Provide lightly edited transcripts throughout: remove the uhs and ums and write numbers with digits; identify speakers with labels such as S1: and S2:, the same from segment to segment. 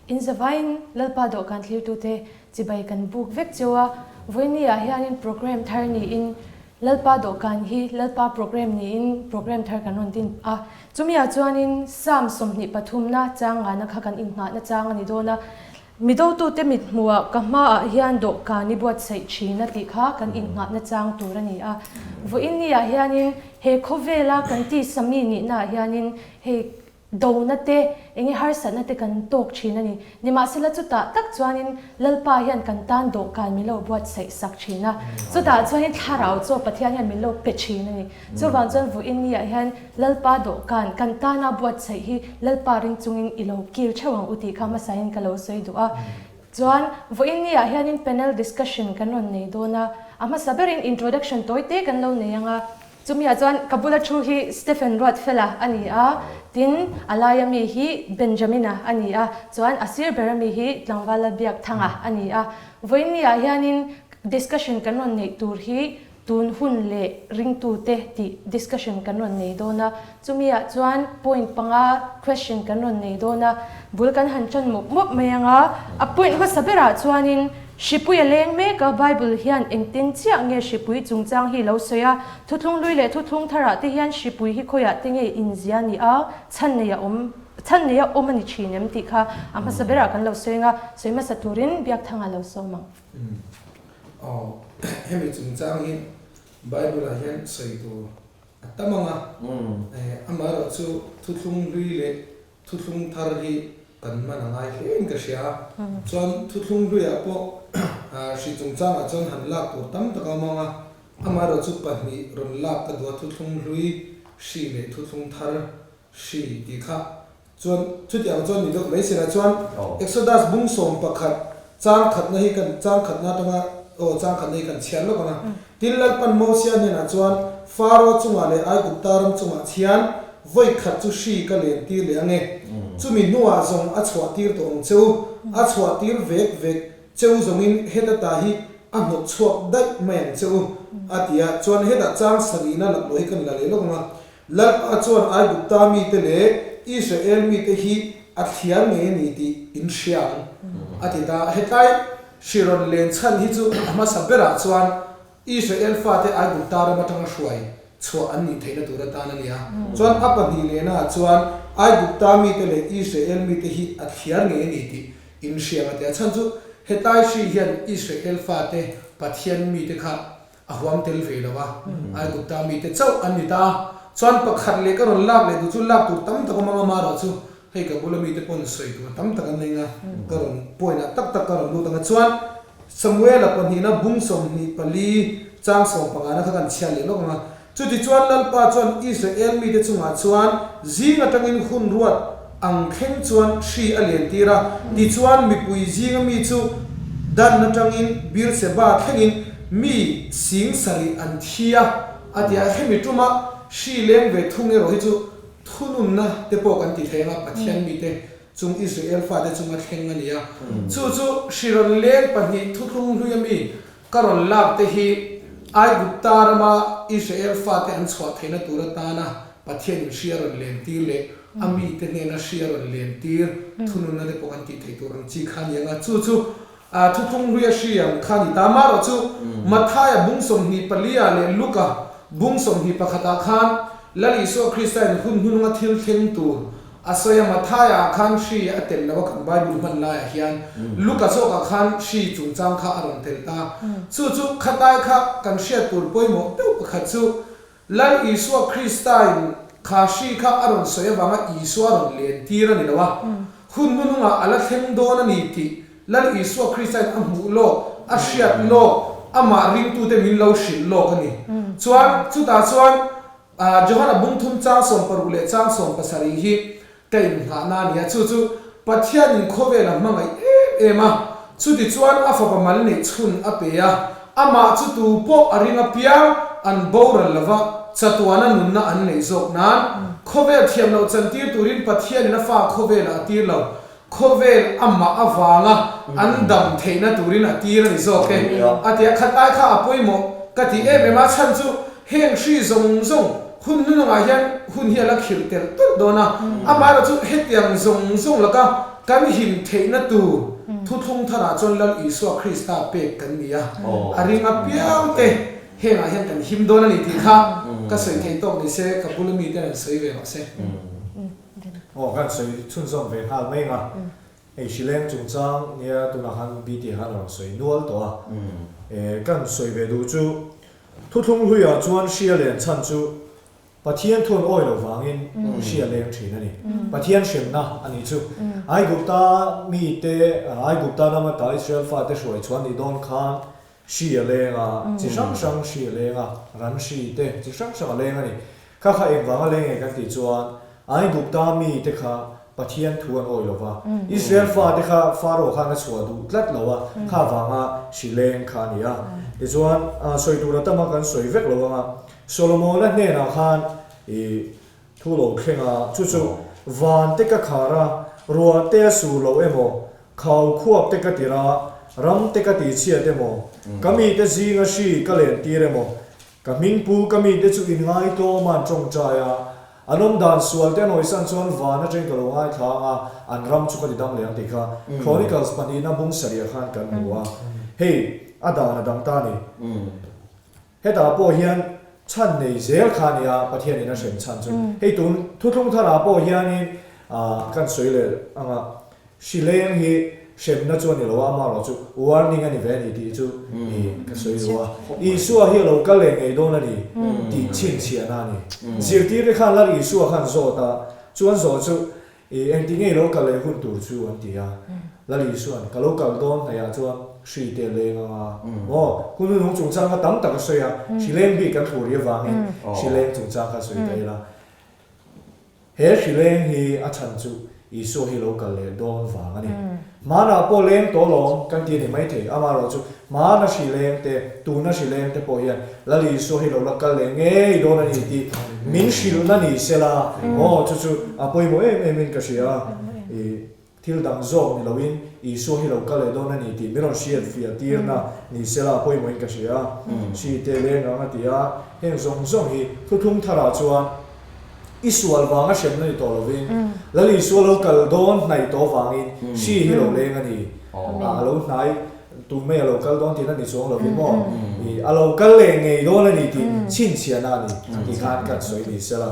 S1: In zavaiin Lalpa dawhkan thlirtute chibai kan buk vek cheu a, vawiini ah hianin programme thar niin Lalpa dawhkan hi Lalpa programme niin programme thar kan rawn din a. Chumi ah chuanin Psalm 23 na chang ngana kha kan innghahna chang a ni dawn a, Mi dotute mit hmuhah ka hmaah hian dawhkan i buatsaih thin a tih kha kan innghahna chang tur a ni a. Vawiin ni ah hianin he khawvela kan tisa mi nihna ah hianin hei dona te, enge harsatna te kan tawk thin a ni. Nimahsela chutah tak chuanin Lalpa hian kan tan dawhkan min lo buatsaih sak thin a. Chutah chuanin thlarau chaw Pathian hian min lo pe thin a ni. Chuvang chuan vawiin ni ah hian Lalpa dawhkan kan tana buatsaih hi Lalpa ring chungin i lo kil theuh ang u tih kha hmasain ka lo sawi duh a. Chuan vawiin ni ah hianin panel discussion kan rawn nei dawn a, a hmasa berin introduction tawi te kan lo nei ang a. Chumi ah chuan ka bula thu hi Stephen Ruatfela a ni a, tin a laia mi hi Benjamina a ni a, chuan a sir bera mi hi Tlangval Lalbiakthanga a ni a. Vawiin ni ah hianin discussion kan rawn neih tur hi Tun hun leh ringtute tih discussion kan rawn nei dawn a, chumiah chuan point panga question kan rawn nei dawn a, bul kan han tan mawp mawp mai ang a, a point hmasa berah chuanin Hripui a leng mek a, Bible hian engtin chiah nge hripui chungchang hi lo sawi a, thuthlung hlui leh thuthlung tharah te hian hripui hi khawiah te nge inzia ni a, chhan nei a awm chhan nei a awm a ni thin em tih kha a hmasa berah kan lo sawi ang a, sawi hmasa turin Biakthanga lo sawm ang.
S2: Aw, hemi chungchang hi Bible ah hian sawi tur a tam ang a, amaherawh chu thuthlung hlui leh thuthlung thar hi kan hman a ngai hle in ka hria a, chuan thuthlung hluiah pawh hri chungchangah chuan han lak tur tam tak a awm ang a, amaherawh chu pahnih rawn lak ka duh a, thuthlung hlui hri leh thuthlung thar hri tih kha Chuan chutiang chuan ni deuh mai sela chuan Exodus bung 11 chang khatna hi kan chang khatna atanga aw chang khatna hi kan chhiar lawk ang a. Tin Lalpan Mosia hnenah chuan Faro chungah leh Aigupta ram chungah chhian vawi khat chu hri ka len tir leh ang e. Chumi hnuah zawng a chhuah tir tawh ang che u, a chhuah tir vek vek che u zawngin heta ta hi a hnawt chhuak daih mai ang che u a ti a. Chuan hetah chang sarihna laklawh hi kan la leh lawk ang a. Lalpa chuan Aigupta mite leh Israel mite hi a thliar ngei a ni tih in hria ang, a ti ta. Hetlai hri rawn len chhan hi chu a hmasa berah chuan Israel fate Aigupta ram atanga hruai chhuah an nih theihna tur atan a ni a. Chuan a pahnih lehnaah chuan Aigupta mite leh Israel mite hi a thliar ngei a ni tih in hria ang, a ti a. Chhan chu hetlai hri hian Israel fate Pathian mite kha A huam tel ve lo a, Aigupta mite chauh an ni ta a. Chuan pakhat leh ka rawn lak leh duh chu lak tur tam tak awm ang a, marawh chu hei ka bula mite pawn sawi tur tam tak an nei ang a, ka rawn point ah tak tak ka rawn lut ang a. Chuan Samuela pahnihna bung 24 chang 15 na kha kan chhiat leh lawk ang a. Chutichuan Lalpa chuan Israel mite chungah chuan zing atangin hun ruat ang thleng chuan hri a lentir a, tichuan mipui zinga mi chu Dan atangin Beer-sheba thlengin mi 70,000 an thi a, a ti a. Hemi tuma hri leng ve thung erawh hi chu thununna te pawh kan ti thei ang a, Pathian mite chung Israel fate chunga thleng a ni a. Chu chu hri rawn leng pahnih thuthlung hlui ami Ka rawn lak te hi Aigupta rama Israel fate an chhuah theihna tur atana Pathianin hri a rawn lentir leh a mite hnena hri a rawn lentir thununna te pawh kan tih theih tur ang chi kha a ni ang a. Chu chu thuthlung hluia hri ang kha a ni ta. Amaherawh chu Mathaia bung 24 ah leh Luka bung 21 ah khan Lal Isua Kristain hun hnununga thil thleng tur A sawi a, Mathaia ah khan hri a tel lo a kan Bible hman laiah hian Luka zawkah khan hri chungchang kha a rawn tel ta. Chu chu khatlai kha kan hriat tur pawimawh deuh pakhat chu Lal Isua Kristain kha hri kha a rawn sawi avanga Isua a rawn len tir a ni lo a, hun hnuhnungah a la thleng dawn a ni tih Lal Isua Kristain a hmuh lawk, a hriat lawk, amah ringtute min lo hrilh lawk a ni. Chuan chutah chuan Johana bung thum chang 60 leh chang 70 hi ka innghahna a ni a, chu chu Pathianin khawvel a hmangaih em em a, chutichuan a fapa mal neih chhun a pe a, amah chu tu pawh a ring apiang an boral lova chatuana nunna an neih zawk nan khawvel thiam loh chantir turin Pathianin a fa khawvelah a tir lo, khawvel amah avanga an dam theihna turin a tir a ni zawk e, a ti a. Khatlai kha a pawimawh ka ti em em a, chhan chu heng hri zawng zawng hun hnunungah hian hun hi a la khirh telh tawlh dawn a, amaherawh chu hetiang zawng zawng laka. kan him theihna tur Thuthlung Tharah chuan Lal Isua Krista pek kan ni a, a ring apiangte hengah hian kan him dawn a ni tih kha ka sawi thei tawk ni se, ka bula miten an sawi ve rawh se.
S3: Aw, kan sawi chhunzawm ve nghal mai ang a. Hei Shilleng chungchang nia tunah khan BT khan a rawn sawi nual tawh a. Kan sawi ve duh chu Thuthlung hluiah chuan hria len chhan chu Pathian thu an awi lo vangin hri a leng thin a ni. Pathian hremna a nih chu. Aigupta mite, Aigupta ram ata Israel fate hruai chhuah nih dawn khan hri a leng a, chi hrang hrang hri a leng a, ran hri te chi hrang hrang a leng a ni. Kha kha engvang a leng nge kan tih chuan Aigupta mite kha Pathian thu an awi lo va, Israel fate kha Pharaoh khan a chhuah duh tlat lo a, kha vanga hri leng kha a ni a. Tichuan, sawi tur a tam a, kan sawi vek lo ang a, Solomona hnenah khan i thu lo thleng a, chu chu, Van te ka khar a, ruah te a sur lo emaw, khau khuap te ka tir a, ram te ka tihchhiat emaw, ka mite zinga hri ka len tir emaw, ka hmingpu ka mite chu inngaitawm a an tawngtai a, an awm dan sual te an hawisan chuan van atangin ka lo ngaithla ang a, an ram chu ka ti dang leh ang tih kha Chronicles pahnihna bung sarih ah khan kan hmu a, hei a dan a dang ta a ni. Hetah pawh hian chhan nei zel kha a nia, Pathianin a hrem chhan chu. Hei tun thuthlung tharah pawh hianin kan sawi leh ang a, hrileng hi hremna chu a ni lo a, amaherawh chu warning a ni ve a ni tih chu ka sawi duh a. Isua hi a lo kal leh ngei dawn a ni tih chhinchhiahna a ni. Zirtirte khan Lal Isua khan zawt a, chuan zawh chu I engti nge i lo kal leh hun tur chu an ti a. Lal Isua'n, Ka lo kal dawn hnaihah chuan hri te leng ang a. Maw? Hun hunung chungchang kha tam tak a sawi a, hri leng bik kan thlur i avangin hri leng chungchang kha sawi ta ila. He hri leng hi a chhan chu Isua hi lo kal leh dawn vang a ni. Hmanah pawh leng tawh lawm kan ti a ni maithei, amaherawh chu hmana hri leng te, tuna hri leng te pawh hian Lal Isua hi lo la kal leh ngei dawn a ni tih min hrilhna ni sela maw chu chu a pawimawh em em in ka hria a, i thil dang zawk ni loin Isua hi lo kal leh dawn a ni tih min rawn hriat fiah tirna ni sela a pawimawh in ka hria a, hri te leng ang a ti a, heng zawng zawng hi thuthlung tharah chuan I sual vanga hremna ni tawh lovin, Lal Isua lo kal dawn hnaih tawh vangin hri hi lo leng a ni. A lo hnai tun mai a lo kal dawn tihna ni chuang lovin maw? I a lo kal leh ngei dawn a ni tih chhinchhiahna a ni tih khan kan sawi ni sela.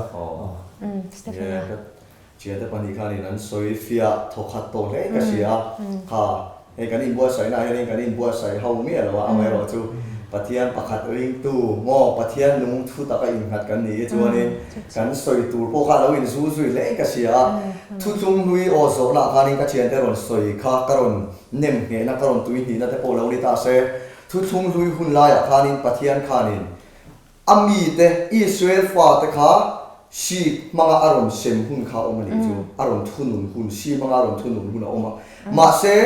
S4: Thiante pahnih khanin an sawi fiah thawkhat tawh hle ka hria a, kha hei kan inbuatsaihna ah hianin kan inbuatsaih ho miah lo a, amaherawh chu Pathian pakhat ringtu maw Pathian nung thu taka innghat kan nih hi chuanin kan sawi tur pawh kha a lo inzul zui hle ka hria a, thutlung hlui aw zawhna ah khanin ka thiante rawn sawi kha ka rawn nem nghehna ka rawn tui hnihna te pawh lo ni ta se, thutlung hlui hun laiah khanin Pathian khanin A mite, Israel fate kha hri hmanga a rawn sem hun kha a awm a nih chu, a rawn thunun hun, hri hmanga a rawn thunun hun a awm a. Mahse,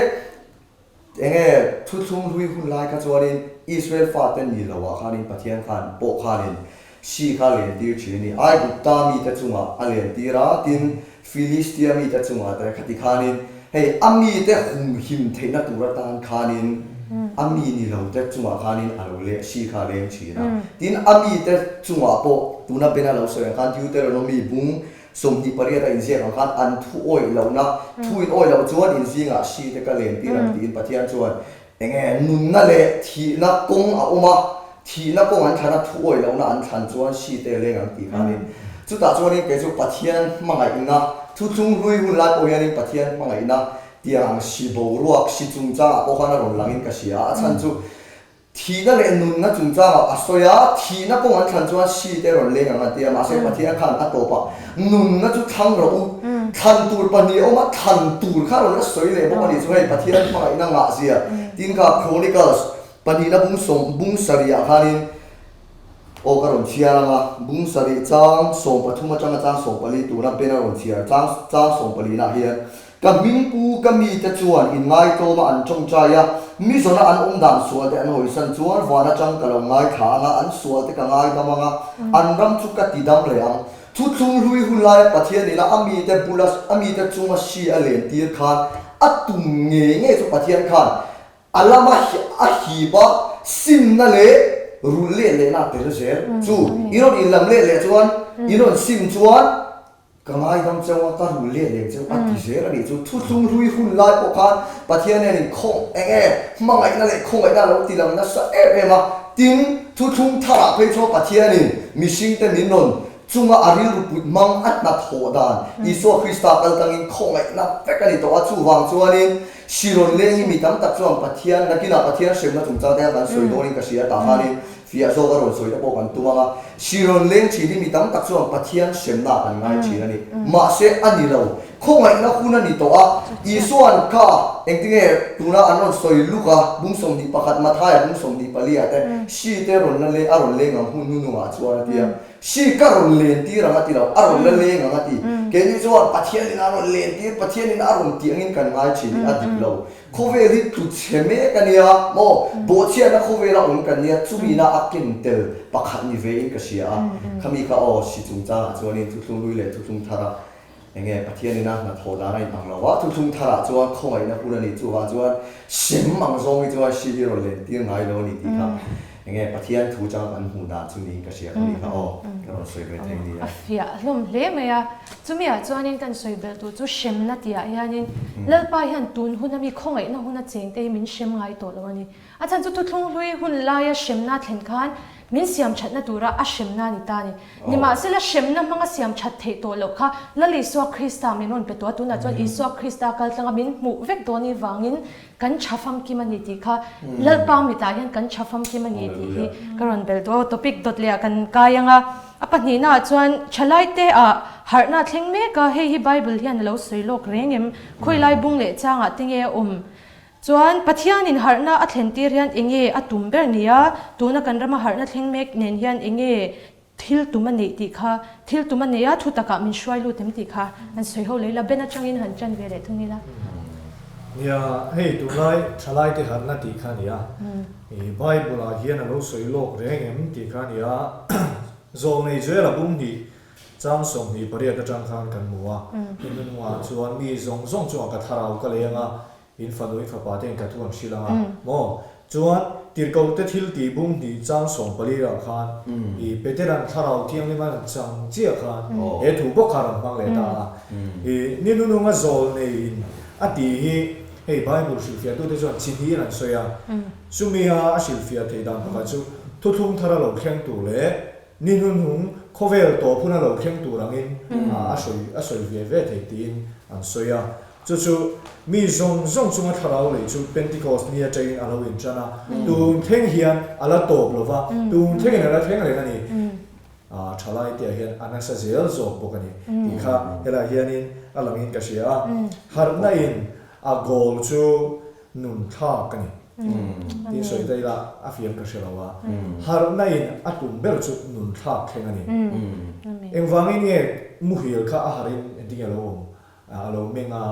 S4: enge thuthlung hlui hun lai kha chuanin Israel fate ni loah khanin Pathian khan pawh khanin hri kha a lentir thin a ni. Aigupta mite chungah a lentir a, tin Philistia mite chungah te khati khanin hei a mite humhim theihna tur atan khanin a mi ni lo te chungah khanin a lo leh hri kha a leng thin a. Tin, a mite chungah pawh tuna Bena lo sawi ang khan Deuteronomy bung 28 a inziak ang khan an thu awih lohna, thu in awih loh chuan in zingah hri te ka len tir ang tiin Pathian chuan Enge nunna leh thihna kawng a awm a, thihna kawng an thlan a, thu awih lohna an thlan chuan hri te leng ang tih khanin chutah chuanin kei chu Pathian hmangaihna, thuthlung hlui hun lai pawh hianin Pathian hmangaihna tiang ang hri boruak, hri chungchangah pawh khan a rawn langin ka hria a, a chhan chu thihna leh nunna chungchangah a sawi a, thihna kawng an thlan chuan hri te rawn leng ang an ti a, mahse Pathian khan a tawpah Nunna chu thlang rawh u. Thlan tur pahnih a awm a, thlan tur kha rawn la sawi leh bawk a nih chu hei Pathian hmangaihna ngahzia tin kha Chronicles pahnihna bung sawm bung sarihah khanin aw ka rawn chhiar ang a, bung sarih chang 13 atanga chang 14 tuna Ben a rawn chhiar chang chang sawmpalina ah hian ka hmingpu ka mite chuan inngaitawma an tawngtai a, mi zawna an awm dan sual te an hawisan chuan van atang ka lo ngaithla ang a, an sual te ka ngaidam ang a, an ram chu ka tidam leh ang. Thuthlung hlui hun laia Pathian ina a mite bula a mite chunga hri a len tir khan a tum ngei ngei chu Pathian khan a lama a hip a, simna leh rulh let lehna a tel zel. Chu i rawn inlam let leh chuan, i rawn sim chuan. Ka ngaidam cheu a, ka rul let leh cheu a ti zel a nih chu. Thuthlung hlui hun lai pawh khan Pathian hianin khaw eng nge hmangaihna leh khawngaihna a lo ti lang nasa em em a. Tin, thuthlung tharah phei chuan Pathianin mihringte min rawn chunga a rilru put hmang a hnathawh dan Isua Krista kal tangin khawngaihna vek a ni tawh a. Chuvang chuanin hri rawn leng hi mi tam tak chuan Pathian nakinah Pathian hremna chungchang te kha kan sawi dawnin ka hria tah khanin Fiah zawk a rawn sawi te pawh kan tum ang a, hri rawn leng thin hi mi tam tak chuan Pathian hremna kan ngai thin a ni. Mahse, a ni lo. Khawngaihna hun a ni tawh a, Isua'n kha engtinge tuna an rawn sawi luk a, bung 21, Mathaia bung 24 ah te, hri te rawn la leng, a rawn leng ang hun hnunungah chuan a ti a. Hri ka rawn len tir ang a ti lo, a rawn la leng ang a ti. Keini chuan Pathianin a rawn len tir, Pathianin a rawn tih angin kan ngai thin hi a dik lo. Khawvel hi tlu chhe mek a nia maw? Bawhchhiatna khawvela awm kan nia, chumina a ken tel pakhat ni vein ka hria a. Khami kha aw, hri chungchangah chuanin thuthlung hlui leh thuthlung thara enge Pathianina hnathawh dan a inang lo a, thuthlung tharah chuan khawngaihna hun a ni, chuvang chuan hrem ang zawng hi chuan hri hi rawn len tir ngai lo a ni tih kha enge Pathian thu changa kan hmuh dan chu niin ka hria khami kha aw, ka rawn sawi ve thei nia.
S1: A fiah hlawm hle mai a. Chumiah chuanin kan sawi belh tur chu hremna tihah hianin Lalpa hian tun huna mi khawngaihna huna chengte hi min hrem ngai tawh lo a ni. A chhan chu thuthlung hlui hun laia hremna thlen khan min siam thatna tura a hremna a ni ta a ni. Nimahsela hremna hmanga siam that theih tawh loh kha Lal Isua Krista min rawn pe tawh a, tunah chuan Isua Krista kaltlanga min hmuh vek dawn i vangin Kan tha famkim a ni tih kha Lalpa mitah hian kan tha famkim a ni tih hi ka rawn belh duh a, topic dawt leh ah kan kai ang a, a pahnihna ah chuan thalaite ah harhna a thleng mek a, hei hi Bible hian a lo sawi lawk reng em, khawilai bung leh chang ah te nge a awm? Chuan Pathianin harhna a thlen tir hian enge a tum ber ni a, tuna kan rama harhna thleng mek nen hian enge Thil tum a neih tih kha, thil tum a nei a, thu takah min hruai lut em tih kha an sawi ho leh ila, Ben atangin han ṭan ve leh thung ila.
S3: Nia, hei tunlai thalai te harhna tih kha a ni a, i Bible ah hian a lo sawi lawk reng em tih kha a ni a, Zawlnei Joela bung hnih chang 28 atang khan kan hmu a, i hnunungah chuan mi zawng zawng chungah ka thlarau ka leng a, In fanu in fapa te in ka thu an hrilh ang a maw? Chuan tirhkoh te thil tih bung hnih chang 14 ah khan i Peteran thlarau thianghlim an chang chiah khan he thu bawk kha rawn hmang leh ta a. I ni hnununga zawl nei in a tih hi hei Bible hrilhfiahtute chuan chi hnih in an sawi a. Chumi a a hrilhfiah theih dan pakhat chu thuthlung thara lo thleng tur leh ni hnunhnung khawvel tawp huna lo thleng tur angin a sawi a sawi ve ve thei tiin an sawi a. Chu chu mi zawng zawng chunga thlarau lei chu Pentecost ni atangin a lo intan a, tun thleng hian a la tawp lo va, tun thlengin a la thleng reng a ni. Thalai te ah hian a nasa zel zawk bawk a ni tih kha helaiah hianin a langin ka hria a. Harhna in a goal chu nun thlak a ni tih sawi ta ila a fiam ka hre lo a. Harhna in a tum ber chu nun thlak thleng a ni. Engvangin nge muhil kha a harhin engtin nge a lo awm? A lo meng a,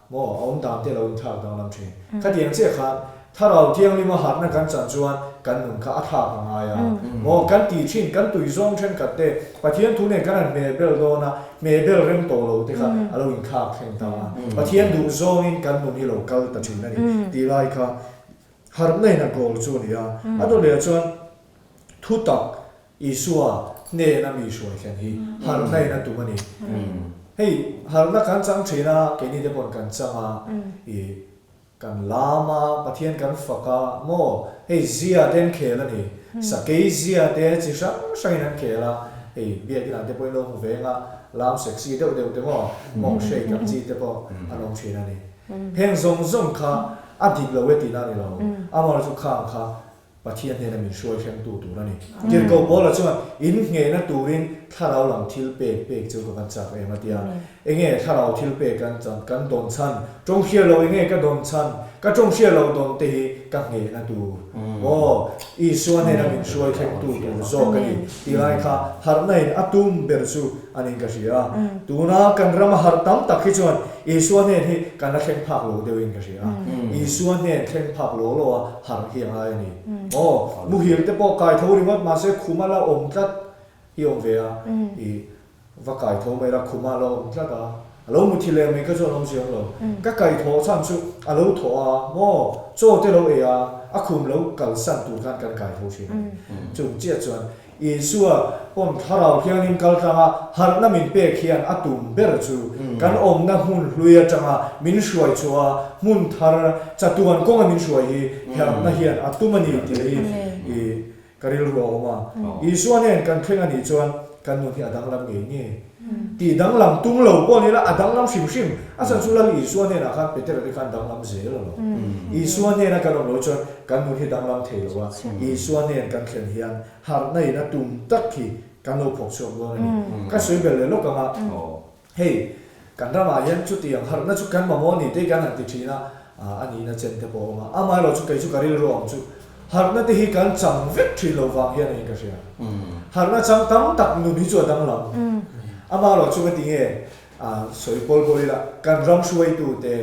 S3: maw, a awm dan te a lo inthlak danglam thin. Khatiang chiah khan Thlarau Thianghlima harhna kan chan chuan kan nun kha a thlak a ngai a, maw, kan tih thin, kan tui zawng thenkhat te, Pathian thu nen kan han hmeh bel dawn a, hmeh bel rem tawh lo te kha a lo inthlak thleng ta a. Pathian duh zawngin kan nun hi lo kal ta thin a ni tih lai kha harhna in a goal chu a ni a. A dawt leh ah chuan thutak Isua hnena mi hruai thlen hi harhna in a tum a ni. Hei harhna kan chang thin a, keini te paw'n kan chang a, i kan lam a, Pathian kan fak a, maw hei zia te an khel a ni. Sakei zia te chi hrang hrangin an khel a, hei biakinah te pawhin lo hmu veng a, lam sexy deuh deuh te maw, mawng shake ang chi te pawh an awm thin a ni. Heng zawng zawng kha a dik lo e tihna a ni lo, amaherawhchu khang kha Pathian hnena min hruai thlengtu tur a ni. Tirhkoh Paula chuan, In nghehna turin thlarau lam thil pek pek chu ka van chak em a ti a. Enge thlarau thil pek kan chan, kan dawn chhan? Tawng hriat loh enge ka dawn chhan? Ka tawng hriat loh dawn te hi ka nghehna tur. Aw, Isua hnena min hruai thlengtu tur zawk a ni tih lai kha harhna in a tum ber chu a niin ka hria a. Tuna kan rama harh tam tak hi chuan Isua hnen hi kan la thleng phak lo deuhin ka hria a. Isua hnen thleng phak law law a harh hi a ngai a ni. Aw, muhil te pawh kai tho ringawt mahse khuma la awm tlat hi awm ve a, i va kai tho mai la khuma la awm tlat a, a lo muthi leh mai kha chu an awm chiang lo. Ka kai thawh chhan chu a lo thawh a, maw chaw te lo ei a, a khum lo kalsan tur khan kan kai tho thin a ni. Chung chiah chuan. Isua pawn Thlarau Thianghlim kal tlanga harhna min pek hian a tum ber chu kan awmna hmun hlui atanga min hruai chhuah a, hmun thar chatuan kawnga min hruai hi harhna hian a tum a ni tih hi i Ka rilru a awm a, Isua nen kan thleng a nih chuan kan nun hi a danglam ngei ngei. Tih danglam tum lo pawh ni la, a danglam hrim hrim. A chhan chu Lal Isua hnenah khan Petera te khan danglam zel a lo. Isua hnena kan awm loh chuan kan nun hi danglam thei lo a, Isua hnen kan thlen hian harhna in a tum tak hi kan lo phawk chhuak dawn a ni. Ka sawi belh leh lawk ang a. Hei, kan ramah hian chutiang harhna chu kan mamawh a ni tih kan han ti thin a, a nihna chen te pawh a awm a. Amaherawh chu kei chu ka rilru ang chu harhna te hi kan chang vek thin lo vang hian a in ka hria. Harhna chang tam tak nun hi chu a danglam. Amaherawh chu ka ti nge, sawi pawl pawl ila, kan ram hruaitu te,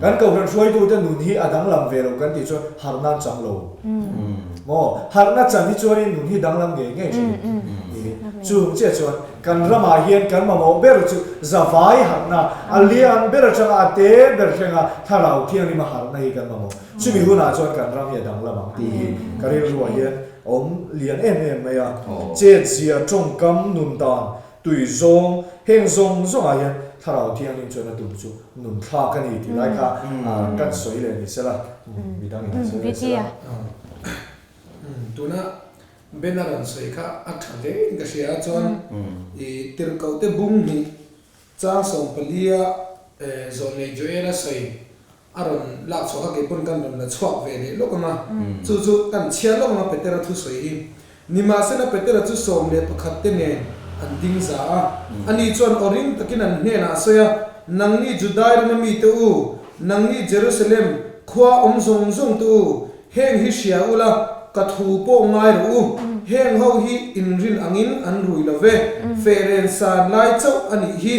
S3: kan kohhran hruaitu te nun hi a danglam ve lo kan tih chuan harhna an chang lo. Maw? Harhna chan hi chuanin nun hi danglam ngei ngei thin. Chung chiah chuan Kan ramah hian kan mamawh ber chu zavai harhna, a lian ber atanga a te ber thlenga Thlarau Thianghlim a harhna hi kan mamawh. Chumi hunah chuan kan ram hi a danglam ang tih hi ka rilruah hian a awm lian em em mai a. Chetzia, tawngkam, nun dan, tui zawng, heng zawng zawngah hian Thlarau Thianghlim chuan a tum chu nun thlak a ni tih lai kha kan sawi leh ni sela, midangin an sawi leh sela.
S2: Tuna Ben a rawn sawi kha a tha hle in ka hria a, chuan i tirhkohte bung hnih chang 14 a Zawlnei Joel a sawi a rawn lak chhuah kha kei pawn kan rawn la chhuak ve leh lawk ang a, chu chu kan chhiar lawk ang a Petera thusawi hi. Nimahsela Petera chu 11 te nen an ding za a, ani chuan aw ring takin an hnenah a sawi a, Nangni Judai rama mite u, nangni Jerusalem khua awm zawng zawng te u, Heng hi hria ula, ka thu pawh ngai rawh u. Heng ho hi inrin angin an rui lo ve. Fehren san lai chauh a nih hi.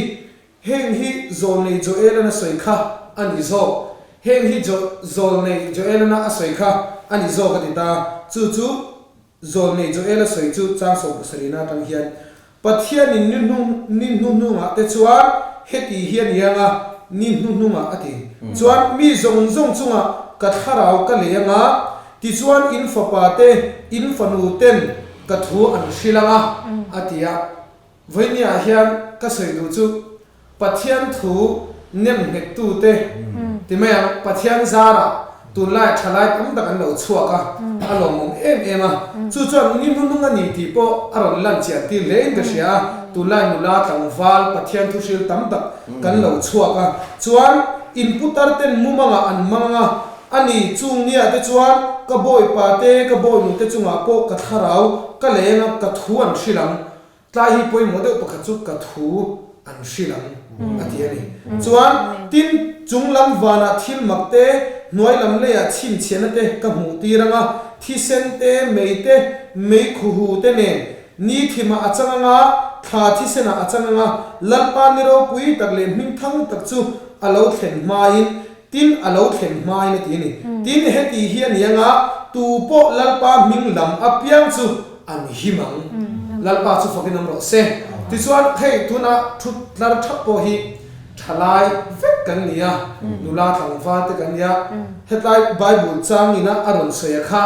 S2: Heng hi Zawlnei Joelana sawi kha a ni zawk. Heng hi Zawlnei Joelana a sawi kha a ni zawk a ti ta. Chu chu Zawlnei Joela sawi chu chang 70 atang hian Pathianin ni hnu ni hnuhnungah te chuan heti hi a ni ang a, ni hnuhnungah a ti. Chuan mi zawng zawng chungah ka thlarau ka lei ang a, tichuan in fapa te, in fanu ten ka thu an hrilh ang a, a ti a. Vawinia hian ka sawi duh chu Pathian thu nem nghettu te ti mai ang, Pathian zarah tunlai thalai tam tak an lo chhuak a, a lawmawm em em a, chu chuan ni hnunung a ni tih pawh a rawn lan chian tir hle in ka hria a, tunlai nula tlangval Pathian thu hril tam tak kan lo chhuak a, chuan in putar ten mumangah an mang ang a, a ni chung nia te chuan ka bawipa te ka bawinu te chungah pawh ka thlarau ka leng a, ka thu an hrilh ang. Tlai hi pawimawh deuh pakhat chu ka thu an hrilh ang a ti a ni. Chuan tin chung lam vanah thil mak te, hnuai lam leiah chhinchhiahna te ka hmuh tir ang a, thisen te, mei te, mei khuhu te nen ni thimah a chang ang a, thla thisenah a chang ang a, Lalpa ni ropui tak leh hming thang tak chu a lo thlen hmain Tin, a lo thlen hmain a ti a ni. Tin, heti hi a ni anga, tu pawh Lalpa hming lam apiang chu an him ang. Lalpa chu fakin awm rawh se. Tichuan, hei tuna thu tlar thap pawh hi thalai vek kan ni a, nula tlangval te kan ni a, hetlai Bible changina a rawn sawi a kha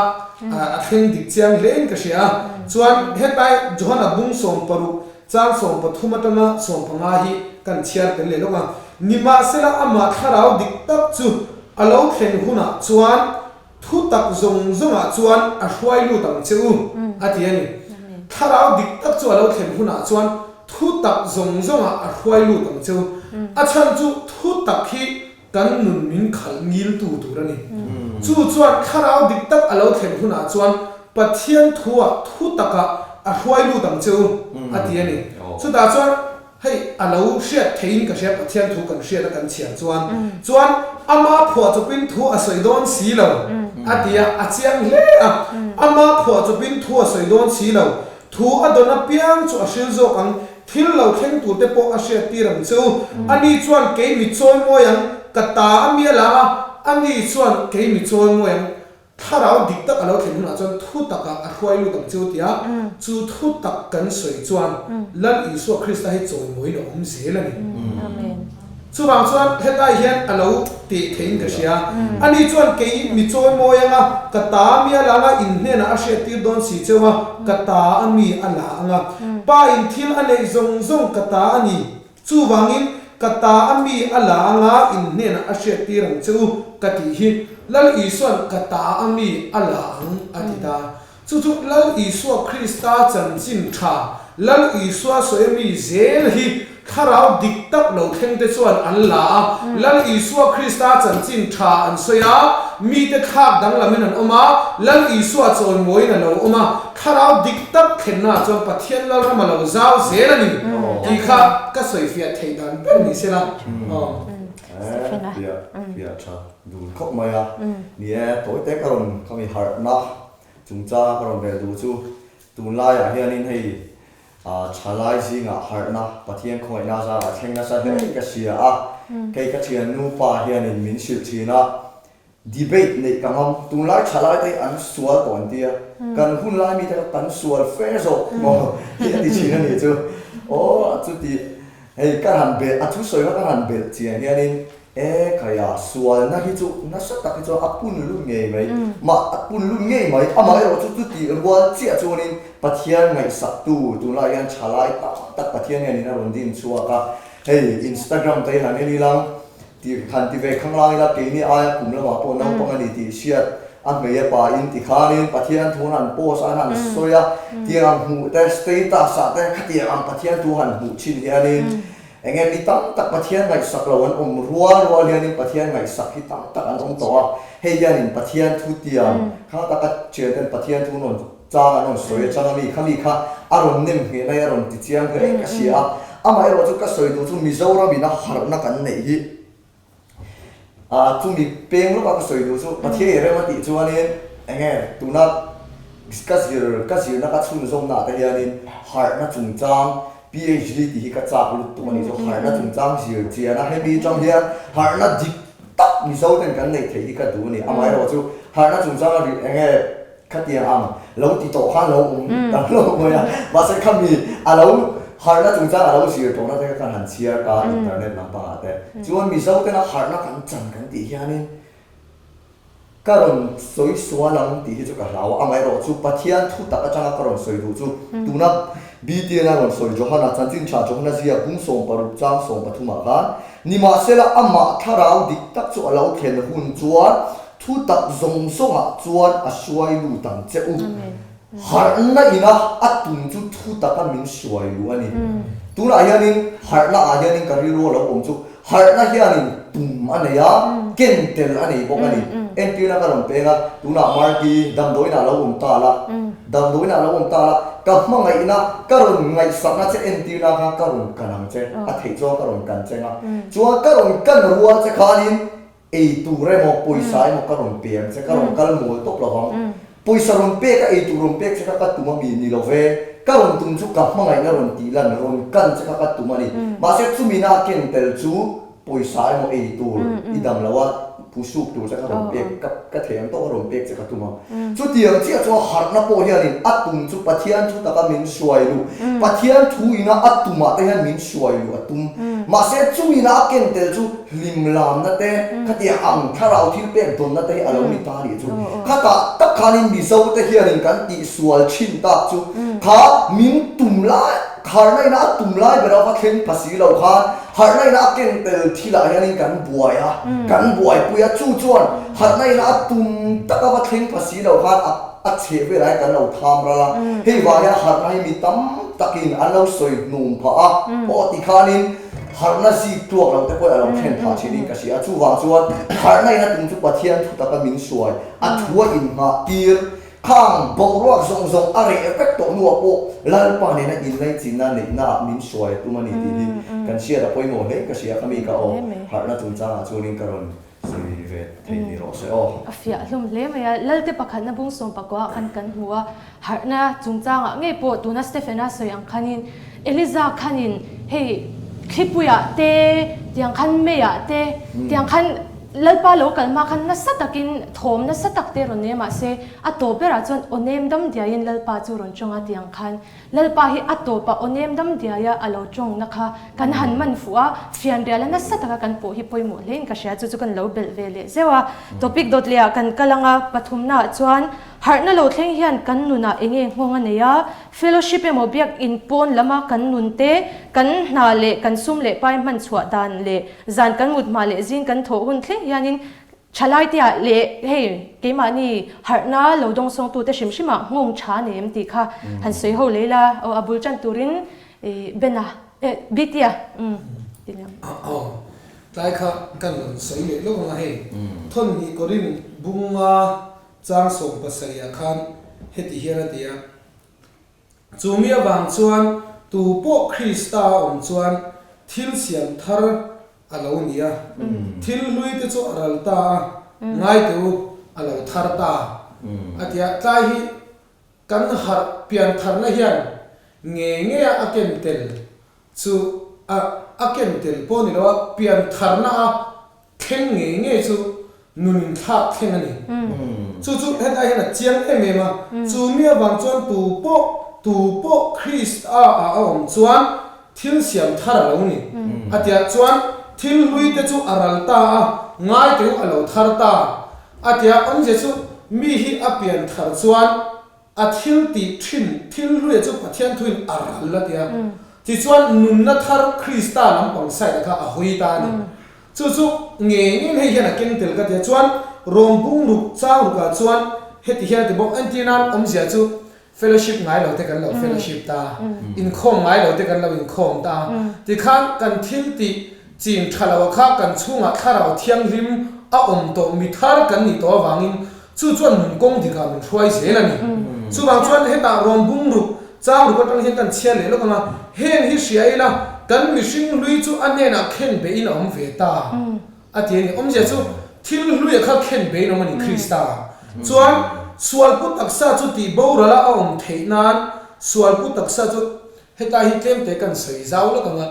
S2: a thleng dik chiang hlein ka hria a. Chuan, hetlai Johana bung 60 Chang 13 atanga 15 hi kan chhiar tel leh lawk a, nimahsela amah thlarau dik tak chu a lo thlen hunah chuan thu tak zawng zawngah chuan a hruai lut ang che u, a ti a ni. Thlarau dik tak chu a lo thlen hunah chuan thu tak zawng zawngah a hruai lut ang che u. A chhan chu thu tak hi kan nun min khalh ngiltu tur a ni. Chu chuan thlarau dik tak a lo thlen hunah chuan Pathian thuah thu takah a hruai lut ang che u, a ti a ni. Chutah chuan hei a lo hriat theihin ka hria, Pathian thu kan hriat a kan chhiar chuan, chuan ama phuahchawpin thu a sawi dawn si lo, a ti a, a chiang hle a. Ama phuahchawpin thu a sawi dawn si lo, Thu a dawn apiang chu a hril zawk ang, thil lo thleng tur te pawh a hriat tir ang che u. Ani chuan kei mi chawi mawi ang, ka ta a mi a la a, ani chuan kei mi chawi mawi ang. Thlarau dik tak a lo thlen hunah chuan thu takah a hruai lut ang che u tia, chu thu tak kan sawi chuan Lal Isua Krista hi chawi mawiin a awm zel a ni.
S1: Amen.
S2: Chuvang chuan hetlai hian a lo teh theiin ka hria. Ani chuan kei mi chawi mawi anga, ka ta a mi a la anga, in hnenah a hriattir dawn si cheu a, ka ta a mi a la anga. Pa in thil a neih zawng zawng ka ta a ni. Chuvangin ka ta a mi a la anga in hnenah a hriattir ang che u ka tih hi Lal Isua'n ka ta a mi a la ang a ti ta. Chu chu Lal Isua Krista chanchin tha, Lal Isua sawi a mi zel hi thlarau dik tak lo thleng te chuan an la a. Lal Isua Krista chanchin tha an sawi a, mite thlak danglamin an awm a, Lal Isua chawimawiin a lo awm a, thlarau dik tak thlennaah chuan Pathian Lalram a lo zau zel a ni tih kha ka sawifiah theih dan ber ni se la.
S4: Fiah fiah tha dun khawp mai a. Ni e, tawi te ka rawn ka mi harhna Chungchanga ka rawn rel duh chu tunlaiah hianin hei thalai zingah harhna Pathian khawngaihna zarah thleng nasa hle ka hria a, kei ka thiannu pa hianin min hrilh thin a, debate neih ka ngam, tunlai thalai te hi an sual tawh an tia, kan hunlai mite kha kan sual fe zawk maw hi a ti thin a nih chu, aw chuti hei ka han belh a thusawi kha ka han belh chian hianin E khaia, sualna hi chu nasa tak hi chuan a pun lut ngei mai. Mah a pun lut ngei mai. Amaherawh chu chuti rual chiah chuanin Pathian ngaihsaktu tunlai hian thalai tam tak Pathian hianin a rawn din chhuak a. Hei Instagram te hi han en ilang, ti han ti ve khanglang ila keini aia kum lamah pawh naupang a ni tih hriat a hmei a pa in ti khanin Pathian thu an han post a, an han sawi a, tiang ang hmuh te status ah te khatiang ang Pathian thu han hmuh thin hianin Eng nge mi tam tak Pathian ngaihsak lo an awm rual rual hianin Pathian ngaihsak hi tam tak an awm tawh a, hei hianin Pathian thu tiang kha taka thian ten Pathian thu rawn chang an rawn sawi atang a mi kha mi kha a rawn nem ngheh na hi a rawn ti chiang hle ka hria a, amaherawh chu ka sawi duh chu Mizoram in a harhna kan neih hi A chumi peng lawka ka sawi duh chu Pathian i rem a tih chuanin eng nge tuna ka zir ka zirna ka chhunzawmna ah te hianin harhna chungchang PHD tih hi ka chak lut tum a nih chu harhna chungchang zir chian a hemi atang hian harhna dik tak Mizo ten kan neih theih hi ka duh a ni amaherawh chu harhna chungchang a eng nge Khatiang ang lo ti tawh khan lo awm ta lo mai a, mahse khami a lo harhna chungchang a lo zir tawhna te kha kan han chhiar ta internet lampangah te chuan Mizo tena harhna kan chan kan tih hianin ka rawn sawi sual ang tih hi chu ka hlau a, amaherawh chu Pathian thu tak atanga ka rawn sawi duh chu tuna BTN a rawn sawi Johana chanchin tha Johana zia bung 16 chang 13 ah khan nimahsela amah thlarau dik tak chu a lo thlen hun chuan Thu tak zawng zawngah chuan a hruai lut ang che u. Harhna ina a tum chu thu taka min hruai luh a ni. Tunah hianin harhna ah hianin ka rilru a lo awm chu harhna hianin tum a nei a, ken tel a nei bawk a ni. Entirna ka rawn peng a, tunah Marky damdawiin ah lo awm ta la, damdawiin ah lo awm ta la, ka hmangaihna, ka rawn ngaihsakna che entirna kha ka rawn kan ang che, a theih chuan ka rawn kan cheng a. Chuan ka rawn kan rual che khanin Ei tur emaw pawisa emaw ka rawn pe ang che, ka rawn kal mawl tawp lo vang. Pawisa rawn pek a, ei tur rawn pek che kha ka tum a mi ni lo ve, ka rawn tum chu ka hmangaihna rawn tih lan, rawn kan che kha ka tum a ni. Mahse chumi na a ken tel chu pawisa emaw ei tur i dam lo a, phusuk tur che kha rawn pek, ka ka thei ang tawk a rawn pek che ka tum ang. Chutiang chiah chuan harhna pawh hianin a tum chu Pathian thu taka min hruai luh, Pathian thu ina a tumah te hian min hruai luh a tum. Mahse chumi na a ken tel chu hlim lamna te, khatiang ang thlarau thil pek dawnna te hi a lo ni ta nih chu. Khatah tak khanin Mizo te hianin kan tihsual thin tak chu kha min tum lai, harhna ina a tum lai ber a va thleng pha si lo khan harhna ina a ken tel thilah hianin kan buai a, kan buaipui a, chu chuan harhna ina a tum tak a va thleng pha si lo khan a a chheh velah hian kan lo tham ral a, hei vang hian harhna hi mi tam takin an lo sawi hnum phah a, aw tikhanin Harhna zik tluak lo te pawh a lo thlen phah thin in ka hria a, chuvang chuan harhna in a tum chu Pathian thu taka min suai, a thu a inngah tir, khang boruak zawng zawng a reh vek tawh hnuah pawh Lalpa nena inlaichinna neihna ah min suai a tum a ni tih hi kan hriat a pawimawh hle ka hria khami ka aw harhna chungchangah chuanin ka rawn sawi ve thei ni rawh se aw.
S1: A fiah hlawm hle mai a, Lalte pakhatna bung 19 ah khan kan hmu a, Harhna chungchangah ngei pawh tuna Stephena sawi ang khanin Eliza khanin hei thlipuiah te, tiang khan meiah te, tiang khan. Lalpa lo kal hma khan nasa takin thawm nasa tak te rawn nei a mahse a tawp berah chuan aw nem dam diaiin Lalpa chu rawn tawng a tih ang khan Lalpa hi a tawpah aw nem dam diaia a lo tawngna kha kan han man fuh a, fianriala nasa taka kan pawh hi pawimawh hlein ka hria chu chu kan lo belh ve leh zeuh a. Topic dawt lehah kan kal ang a, pathumnaah chuan harhna lo thleng hian kan nunah eng nge nghawng a nei a, fellowship emaw biakinn pawn lama kan nun te, kan hna leh kan sum leh pai hman chhuah dan leh zan kan mut hma leh zing kan thawh hun thleng hianin Thalaiteah leh hei keimahni harhna lo dawngsawngtute hrim hrimah nghawng tha nei em tih kha han sawi ho lei la, aw a bul tan turin Bena eh Bitia umm ti liam.
S2: Aw tlai kha kan rawn sawi leh lawk ang a hei thawnhnih Korin bunga chang 17 ah khan heti hian a ti a. Chu mi avang chuan tu pawh Krista a awm chuan thil siam thar a lo ni a, thil hlui te chu a ral ta a, ngai teh u, a lo thar ta a ti a. Tlai hi kan harh pian tharna hian ngei ngeia a ken tel chu a a ken tel pawh ni lo a, pian tharna a Thleng ngei ngei chu nun inthlak thleng a ni. Chu chu hetlai hian a chiang em em a, chu mi avang chuan tu pawh tu pawh Krist a ah a awm chuan thil siam thar a lo ni. A tiah chuan thil hlui te chu a ral ta a, ngai teu a lo thar ta. A tiah awmzia chu mi hi a pian thar chuan A thil tih thin thil hluia chu Pathian thuin a ral a ti a. Tichuan nunna thar Krista lampang side ah kha a hawi ta a ni. Chu chu ngei ngeiin hei hian a keng tel ka ti a. Chuan Rom bung ruk chang rukah chuan heti hian a ti bawk, entirnan awmzia chu fellowship ngai lo te kan lo fellowship ta, inkhawm ngai lo te kan lo inkhawm ta. Tikhan kan thil tih chin tha lo kha kan chhungah thlarau thianghlim a awm tawh mi thar kan nih tawh avangin Chu chuan nun kawng dikah min hruai zel a ni. Chuvang chuan hetah rawn bung ruk, chang ruk atang hian kan chhiar leh lawk ang a, heng hi hria ila kan mihring hlui chu a hnenah khen beihin a awm ve ta a ti a ni. Awmzia chu thil hluia kha khen beihin awm a ni Krista. Chuan sualpu taksa chu tih borala a awm theih nan sualpu taksa chu hetlai hi tlemte kan sawi zau lawk ang a,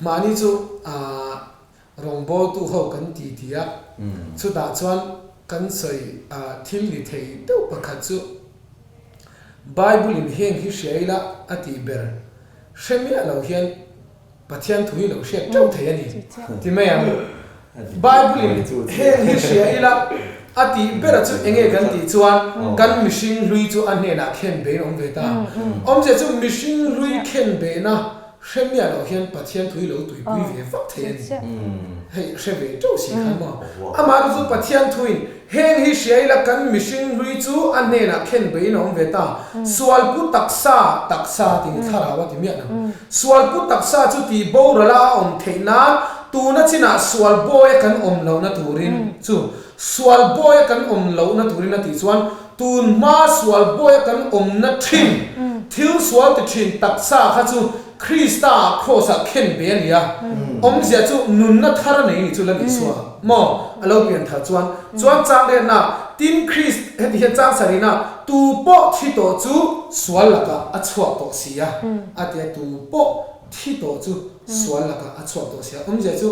S2: mahni chu aah Rawngbawltu ho kan ti ti a, chutah chuan kan sawi thil ni thei deuh pakhat chu Bible in heng hi hria ila a tih ber hre miah lo hian Pathian thu hi lo hriat teuh thei a ni ti mai ang. Bible in heng hi hria ila a tih bera chu enge kan tih chuan kan mihring hlui chu a hnenah khen bein awm ve ta. Awmzia chu mihring hlui khen behna Hre miah loh hian Pathian thu hi lo tuipui ve vak thei a ni. Hei hre ve teuh si khan maw? Amah chu Pathian thuin heng hi hria ila kan mihring hlui chu a hnenah khen beiin a awm ve ta. Sualpu taksa, taksa tih ni thlarau a ti miah lo. Sualpu taksa chu tih borala a awm theih nan tuna chinah sual bawia kan awm lohna turin chu sual bawia kan awm lohna turin a tih chuan Tun hma sual bawia kan awmna thin, thil sual ti thin taksa kha chu Krista ah Kraws ah khen ve a ni a. Awmzia chu nunna thar a nei ni chu la ni sua maw? A lo pian thar chuan. Chuan chang riatna, Tin Krist, heti hian chang sarihna, tu pawh thi tawh chu sual lakah a chhuak tawh si a, a ti a, tu pawh thi tawh chu sual lakah a chhuak tawh si a. Awmzia chu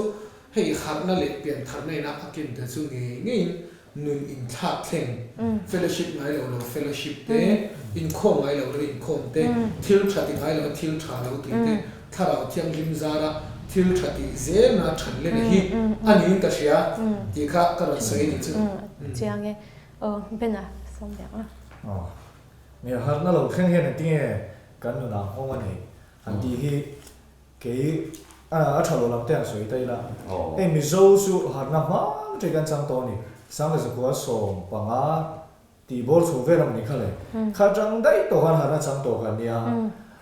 S2: hei harhna leh pian tharna ina a ken te chu ngei ngeiin Nun inthlak thleng, fellowship ngai lo lo fellowship te, inkhawm ngai lo lo inkhawm te, thil tha ti ngai lo thil tha lo tih te, thlarau thianghlim zara thil tha tih zelna than lena hi a niin ka hria tih kha ka rawn sawi a nih chu.
S1: Chiang e. Aw, Bena sawm leh ang a.
S3: Aw, nia harhna lo thleng hian engtinge kan nunah nghawng a neih han tih hi Kei a tha lo lam te an sawi ta ila, hei Mizo chu harna hma ṭei kan chang tawh a ni, Sangkazakua 15 tih bawr chho vel ang ni kha le, kha ṭang daih tawh khan harna chang tawh kan nia,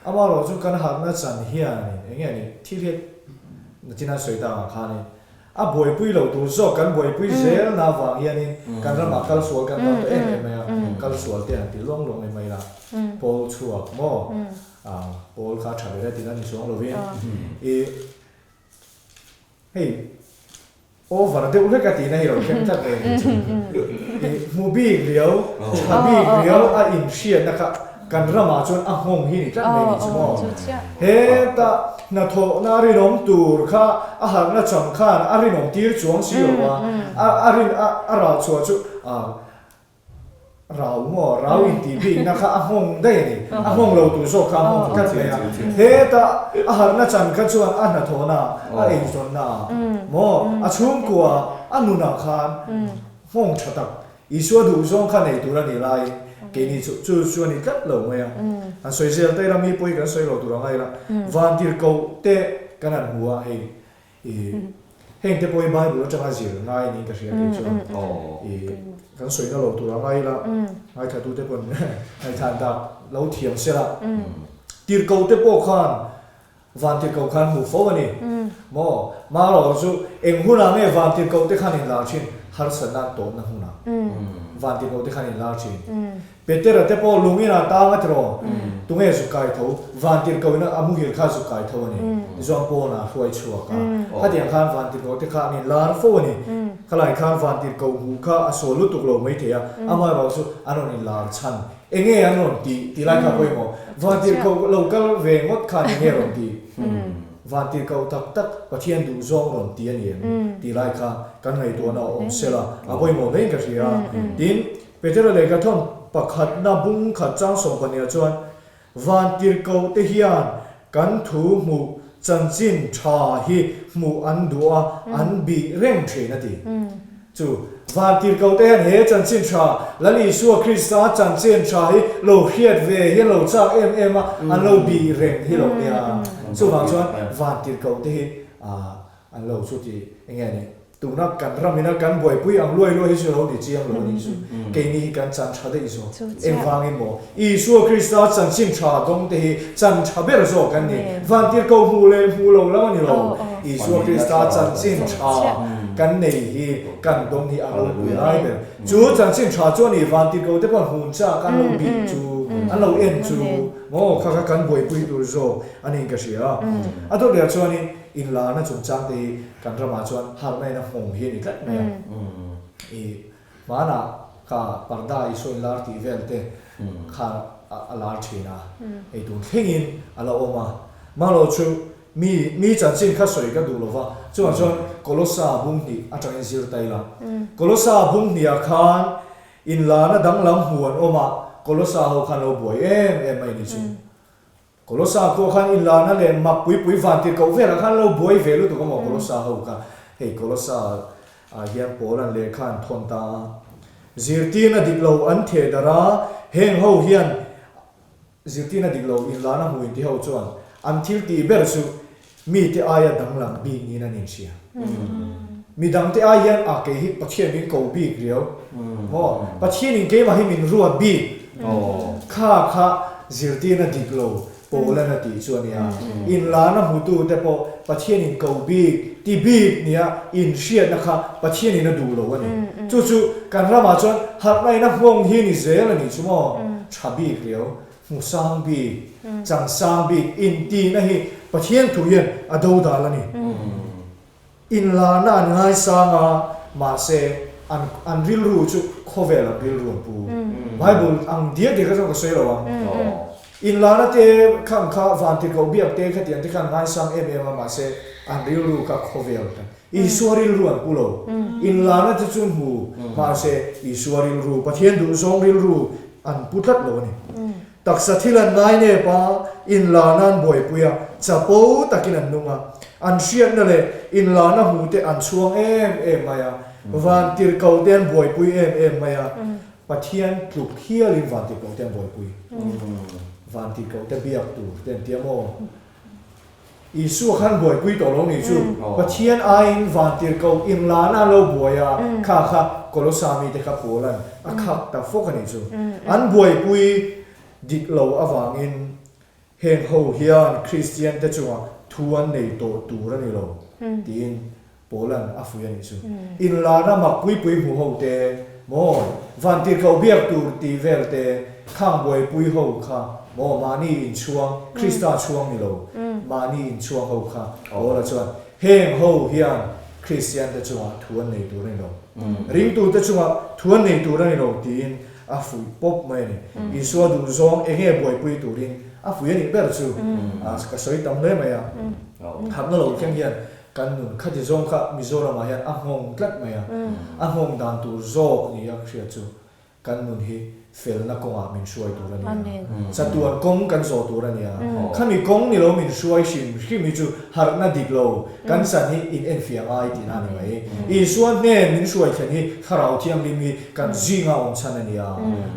S3: amaherawh chu kan harna chan hianin eng nge ni thil hi nachin an sawi ta ang khanin a buaipui lo tur zawk kan buaipui zelna avang hianin kan ramah kal sual kan tam ta em em mai a, kal sual te han ti luang luang mai mai ila, pawl chhuak maw? A pawl kha tha ber e tih na ni chuang lovin i hei over deuh hlek a tihna hi lo thleng tlat ve ni chu. I hmu bik riau, tha bik riau a inhriatna kha. Kan ramah chuan a nghawng hi ni tlat mai ni chu maw? Heta hnathawhna a rinawm tur kha a harhna chang khan a rinawm tir chuang si lo a, a rin a rau chhuah chu rau maw rau intih bikna kha a nghawng daih a ni. A nghawng lo tur zawk kha a nghawng tlat mai a. Heta a harhna chan kha chuan a hnathawhna, a eizawnna maw a chhungkua a nunah khan nghawng tha tak Isua duh zawng kha nei tur a nih laiin keini chu chu chu a ni tlat lo mai a. Han sawi zel ta ila mi pawh hi kan sawi lo tur a ngai ila vantirhkoh te kan han hmu a hei i heng te pawh hi Bible atanga zir ngai niin ka hria kei chuan i kan sawi na lo tur a ngai ila ngaithla tute pawn ngaihthlan dak lo thiam sela tirhkoh te pawh khan Vantirhkoh khan hmuh fo a ni maw? Marawh chu eng hunah nge vantirhkoh te khan inlar thin? Harsatna an tawpna hunah vantirhkoh te khan inlar thin. Petera te pawh lung inah tang a tiraw? Tunge zuk kai tho? Vantirhkoh ina a muhil kha zuk kai tho a ni. Tichuan pawnah a hruai chhuak a. Khatiang khan vantirhkoh te kha an inlar fo a ni. Khalai khan vantirhkoh hmuh kha a sual lutuk lo maithei a, amaherawh chu an rawn inlar chhan. Enge an rawn tih tih lai kha pawimawh. Vantirhkoh lo kal ve ngawt khan enge rawn tih? Vantirhkoh tak tak Pathian duh zawng rawn ti a ni em? Tih lai kha kan ngaihtuahna a awm sela a pawimawh hlein ka hria. Tin, Petera lehkha thawn pakhatna bung khat chang 12 ah chuan Vantirhkoh te hian kan thu hmuh chanchin tha hi hmuh an duh a, an bih reng thin a ti. Chu Vantirhkoh te hian he chanchin tha, Lal Isua Krista chanchin tha hi lo hriat ve hi an lo chak em em a, an lo bih reng hi lo nia. Chuvang chuan Vantirhkoh te hi an lo chuti enge a nih? Tuna kan ramina kan buaipui ang luai luai hi chu lo ni chiang lo a nih chu. Keini hi kan chan tha daih zawk. Engvangin maw? Isua Krista chanchin tha dawng te hi chan tha ber zawk kan ni. Vantirhkoh hmuh leh hmuh lo lam a ni lo. Isua Krista chanchin tha kan nei hi kan dawng hi a ropui lai ber. Chu chanchin tha chu a ni vantirhkoh te pawh hmun chak an lo bih chu, an lo en chu maw kha kha kan buaipui tur zawk a niin ka hria. A dawt leh ah chuanin inlarna chungchang te hi Kan ramah chuan harhna in a nghawng hi a ni tlat mai a. I hmanah ka parda Isua in lar tih vel te kha a lar thin a, hei tun thlengin a la awm a. Mahlo chu mi mi chanchin kha sawi ka duh lo va, chuvang chuan Kolosa bung hnih atangin zir ta ila. Kolosa bung hnihah khan inlarna danglam hmu an awm a, Kolosa ho khan lo buai em em mai ni chu. Kolosa pawh khan inlarna leh mak pui pui vantirhkoh velah khan lo buai ve lutuk a maw Kolosa ho kha. Hei Kolosa ah hian Paul an lehkha an thawn ta a. Zirtirna dik lo an theh darh a, heng ho hian zirtirna dik lo inlarna hmu inti ho chuan an thil tih ber chu mite aia danglam bik niin an inhria. Midangte ai hian a kei hi Pathian min ko bik riau maw? Pathianin keimah hi min ruat bik kha kha zirtirna dik lo Paulan a tih chu a nia. Inlarna hmutute pawh Pathianin ko bik, ti bik nia inhriatna kha Pathianin a duh lo a ni. Chu chu kan ramah chuan harhna in a nghawng hi ni zel a nih chu maw? Tha bik riau. Hmu sang bik, chang sang bik intihna hi Pathian thu hian a dodal a ni. Inlarna an ngaisang a, mahse an an rilru chu khawvel an rilru an pu. Bible ang diak diak atang ka sawi lo ang. Inlarna te khan kha vantirhkoh biak te khatiang te khan ngaisang em em a, mahse an rilru kha khawvel kan Isua rilru an pu lo. Inlarna te chu hmu, mahse Isua rilru, Pathian duhzawng rilru an pu tlat lo a ni. Taksa thil an ngai nep a, inlarna an buaipui a, chapo takin an nung a. An hriatna leh inlarna hmu te an chhuang em em mai a, vantirhkoh te an buaipui em em mai a, Pathian tluk hialin vantirhkoh te an buaipui. Vantirhkoh te biak tur te an ti a maw? Isua khan buaipui tawh lo nih chu. Pathian aiin vantirhkoh inlana an lo buai a, kha kha Kolosa mite kha Paula'n a khak ta fawk a nih chu. An buaipui dik lo avangin heng ho hian Kristiante chungah thu an nei tawh tur a ni lo tiin Paula'n a fuih a nih chu. Inlarna mak pui pui hmu ho te maw, vantirhkoh biak tur tih vel te, khang buaipui ho kha maw, mahni inchhuang, Krista chhuang ni lo, mahni inchhuang ho kha Paula chuan heng ho hian Kristiante chungah thu an nei tur a ni lo, ringtute chungah thu an nei tur a ni lo tiin. a fuih pawp mai a ni. Isua duhzawng eng nge buaipui turin a fuih a nih ber chu ka sawi tam hle mai a. Harhna lo thleng hian kan nun khati zawng kha Mizoramah hian a nghawng tlat mai a. A nghawng dan tur zawk ni a ka hriat chu Kan nun hi felna kawngah min hruai tur a ni a, chatuan kawng kan zawh tur a ni a. Khami kawng ni lo min hruai hrim hrim hi chu harhna dik lo, kan chan hi in enfiah ngai tihna a ni mai. Isua hnen min hruai thlen hi Thlarau Thianghlim hi kan zinga awm chhan a ni a.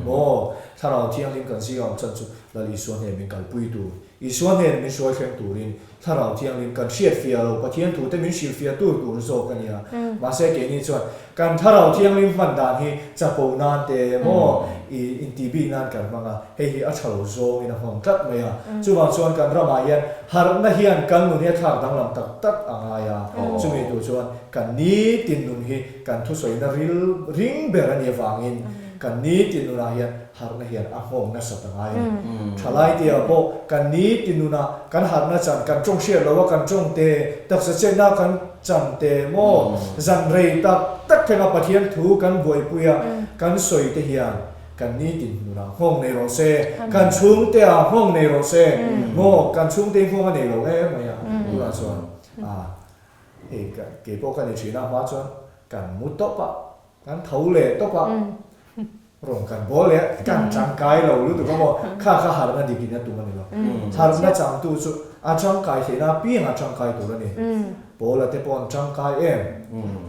S3: Maw? Thlarau Thianghlim kan zinga awm chhan chu Lal Isua hnen min kalpui tur, Isua hnen min hruai thleng turin Thlarau Thianghlim kan hriatfiah lo, Pathian thute min hrilhfiah tur tur zawk a nia. Mahse keini chuan kan Thlarau Thianghlim hman dan hi chapo nan te emaw i intih bik nan kan hmang a, hei hi a tha lo zawngin a hmang tlat mai a. Chuvang chuan kan ramah hian harhna hian kan nun hi a thlak danglam tak tak a ngai a, chumi tur chuan kan nitin nun hi kan thusawina ril ring ber a nih avangin kan nitin nunah hian Harhna hian a nghawng nasat a ngai a ni. Thalai te ah pawh kan ni ti nuna kan harhna chan kan tawng hriat lo a kan tawng te, taksa chetna kan chan te maw zan rei tak tak thlenga Pathian thu kan buaipui a kan sawi te hian kan ni tin nunah nghawng nei rawh se, kan chhungte ah nghawng nei rawh se maw kan chhungte hi nghawng a nei lo em mai a tunah chuan a hei keipawh ka ni thin a hma chuan kan mu tawp a kan tho leh tawp a. Rawn kan bawl leh kan tangkai lo lutuk a maw? Kha kha harhna dik in a tum a ni lo. Harhna changtu chu a tangkai theihna apiang a tangkai tur a ni. Paula te pawh an tangkai em?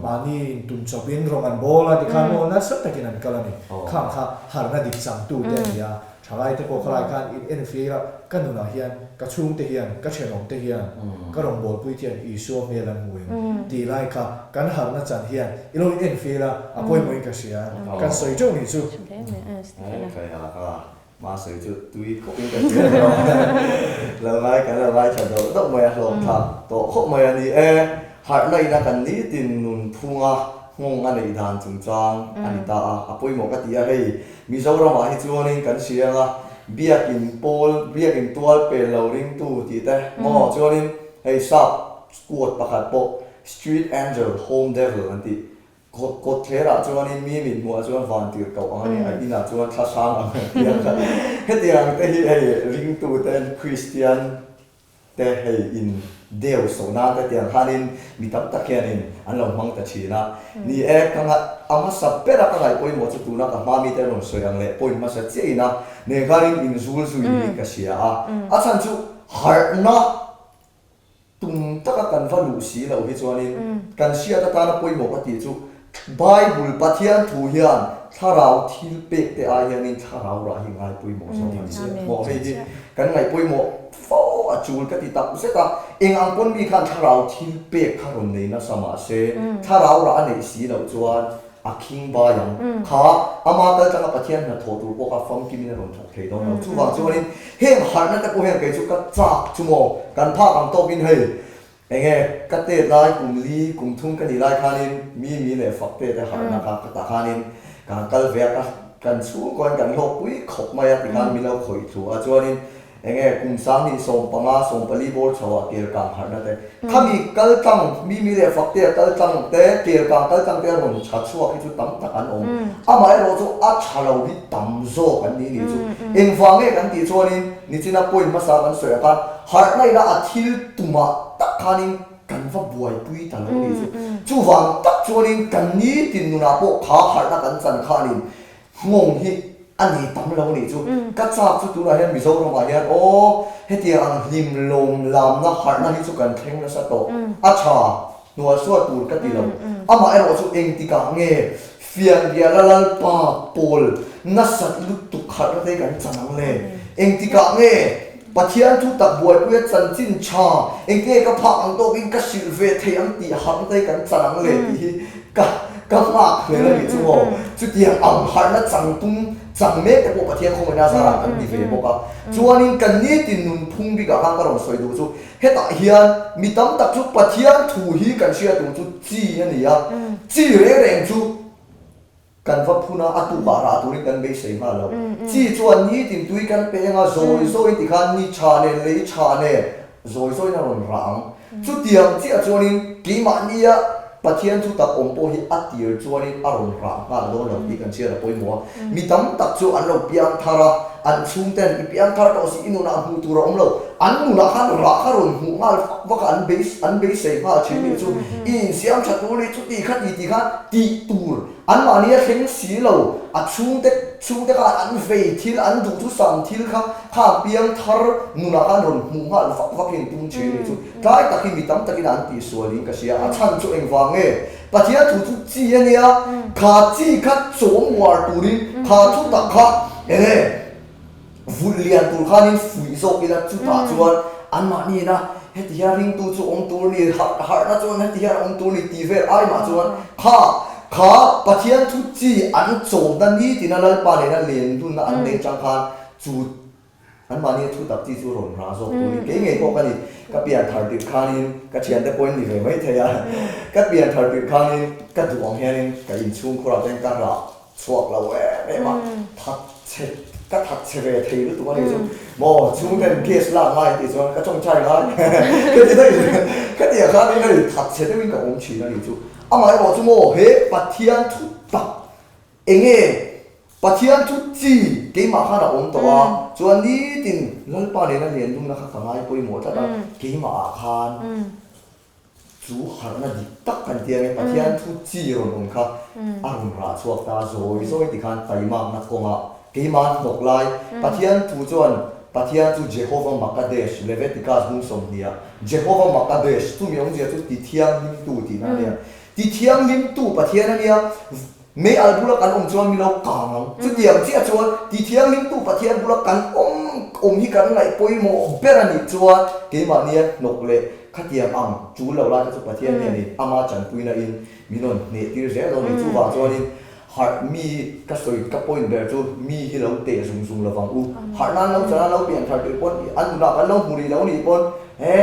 S3: Mahni in tum chawp in rawn an bawl a tikhan maw nasa takin an kal a ni. Khang kha harhna dik changtu te a ni a. Thalai te pawh khalai khan in en fir a, ka nunah hian, ka chhungte hian, ka thenawmte hian, ka rawngbawlpui te hian Isua hmel an hmu em tih lai kha kan harhna chan hian i lo in en fir a, a pawimawhin ka hria, kan sawi teuh nih chu.
S4: Hma sawi chu tui khawpin ka hria lo, lo ngai kan lo ngaithla deuh deuh mai a, hlawk thlak tawh khawp mai a ni e. Harhna ina kan nitin nunphunga nghawng a neih dan chungchang a ni ta a, a pawimawh ka ti a hei. Mizoramah hi chuanin kan hria anga Biakin pawl, Biakin tual pel lo ringtu tih te maw chuanin hei sap squad pakhat pawh Street Angel, Home Devil an tih. Kawt kawt thlerah chuanin mi mit hmuhah chuan van tir koh ang a ni, a inah chuan thla hrang ang an ti ang kha. Hetiang te hi hei ringtu ten Kristian te hei in deu so nan te tiang khanin mi tam tak hianin an lo hmang ta thin a. Ni e, ka ngaih a hmasa ber a ka ngaih pawimawh chu tuna ka hma mite rawn sawi ang leh point hmasa chiah ina nen khanin in zul zui niin ka hria a. A chhan chu harhna tum taka kan va luh si loh hi chuanin kan hriat atana pawimawh ka tih chu Bible Pathian thu hian thlarau thil pek te ai hianin thlarau rah hi ngai pawimawh zawk a ni. Maw hei hi kan ngaih pawimawh fo a chul ka ti tak zet a, eng ang pawn mi khan thlarau thil pek kha rawn nei nasa mah se thlarau rah a neih si loh chuan a khing bai ang kha ama kal tanga Pathian hnathawh tur pawh kha famkimin a rawn thawk thei dawn lo. Chuvang chuanin heng harhna te pawh hian kei chu ka chak chu maw kan phak ang tawkin hei Enge ka tet lai kum li kum thum ka nih lai khanin mi mi leh fak te te harhna kha ka tah khanin ka han kal ve a ka kan chhungkaw in kan hlawk pui khawp mai a tikhan min lo khawih thlu a chuanin enge kum sanghnih 15 14 bawr chho ah kel kang harhna te khami kal tlang mi mi leh fak te a kal tlang te kel kang kal tlang te a rawn tha chhuak hi chu tam tak an awm amaherawh chu a tha lo hi tam zawk an nih nih chu engvang nge kan tih chuanin nichina point hmasa kan sawi ah khan Harhna ina a thil tumah tak khanin kan va buaipui ta lo nih chu. Chuvang tak chuanin kan nitin nunah pawh kha harhna kan chan khanin nghawng hi a nei tam lo nih chu. Ka chak chu tunah hian Mizoramah hian aw hetiang ang hlim lawm lamna harhna hi chu kan thleng nasa tawh. A tha hnualsuat tur ka ti lo. Amaherawh chu engtikah nge fianriala Lalpa pawl nasat lutuk harhna te hi kan chan ang le? Engtikah nge Pathian thu tak buaipuia chanchin tha engtinge ka phak ang tawkin ka hrilh ve thei ang tih harhna te hi kan chan ang le tih hi ka ka nghak hlel a nih chu maw. Chutiang ang harhna chang tum chang mek te pawh Pathian khawngaihna zarah kan ti ve bawk a. Chuanin kan nitin nunphung bikah khan ka rawn sawi duh chu hetah hian mi tam tak chu Pathian thu hi kan hria tur chu chi a ni a, chi reng reng chu Kan va phun a, a tukah rah turin kan beisei nghal lo. Chi chuan nitin tui kan peng a, zawi zawiin tikhan ni tha nen lei tha nen zawi zawiin a rawn rah ang. Chutiang chiah chuanin keimahnia Pathian thutak awm pawh hi a tir chuanin a rawn rah nghal dawn lo tih kan chhiat a pawimawh a. Mi tam tak chu an lo piang thar a, an chhungten i piang thar tawh si i nunah hmuh tur a awm lo. An nunah khan rah kha rawn hmuh nghal fak vak a, an beis an beisei nghal thin nih chu i insiam tha tur nih chuti kha ti ti kha tih tur anmahni a thleng si lo. A chhungte chhungte khan an vei thil an duhthusam thil kha khang piang thar nunah khan rawn hmuh nghal vak vakin tum thin nih chu. Tlai tak hi mi tam takin an tihsual in ka hria. A chhan chu engvang nge? Pathian thu chu chi a nia, kha chi kha chawm uar turin kha thu tak kha enge vulh lian tur khanin fuih zawk ila chutah chuan anmahni ina heti hian ringtu chu awm tur ni, harhna chuan heti hian awm tur ni tih vel ai mah chuan kha kha Pathian thu chi an chawmna nitina Lalpa nena lendunna an nei chang khan chu Anmahni a thu tak chi chu rawn rah zawk turin kei ngei pawh ka ni. Ka pian thar tirh khanin ka thiante pawhin ni ve mai thei a. Ka pian thar tirh khanin ka duh ang hianin ka inchhung khurah te hian ka rah chhuak lo em em a. That chhe ka that chhe ve thei lutuk a nih chu. Maw chhungten gas lak ngai an tih chuan ka tawngtai ngai ka ti daih ka tih ah khanin hei that chhe deuhin ka awm thin a nih chu. Amaherawh chu maw he Pathian thu tak Enge Pathian chu chi keimah khan a awm tawh a, chuan nitin Lalpa nena liandumna kha ka ngai pawimawh tlat a, keimah ah khan chu harhna dik tak kan tia nge Pathian thu chi rawn awm kha a rawn rah chhuak ta zawi zawi ti khan taimakna kawngah keimah hnawk lai Pathian thu chuan Pathian chu Jehova Makadesh Leviticus bung 20 ah Jehova Makadesh chumi awmzia chu ti thianghlimtu tihna a nia ti thianghlimtu Pathian a nia. Mei al bula kan awm chuan mi lo kang ang. Chutiang chiah chuan ti thianghlimtu Pathian bula kan awm awm hi kan ngaih pawimawh ber a nih chuan keimahnia hnawk leh khatiang ang tul lo lai kha chu Pathian hianin ama chanpuina in min rawn hneh tir zel dawn a ni. Chuvang chuanin harh mi ka sawi ka point ber chu mi hi lo teh zung zung lovang u. Harh nan lo chan a lo pian thar tirh pawn an nunah kan lo hmu rih lo nih pawn he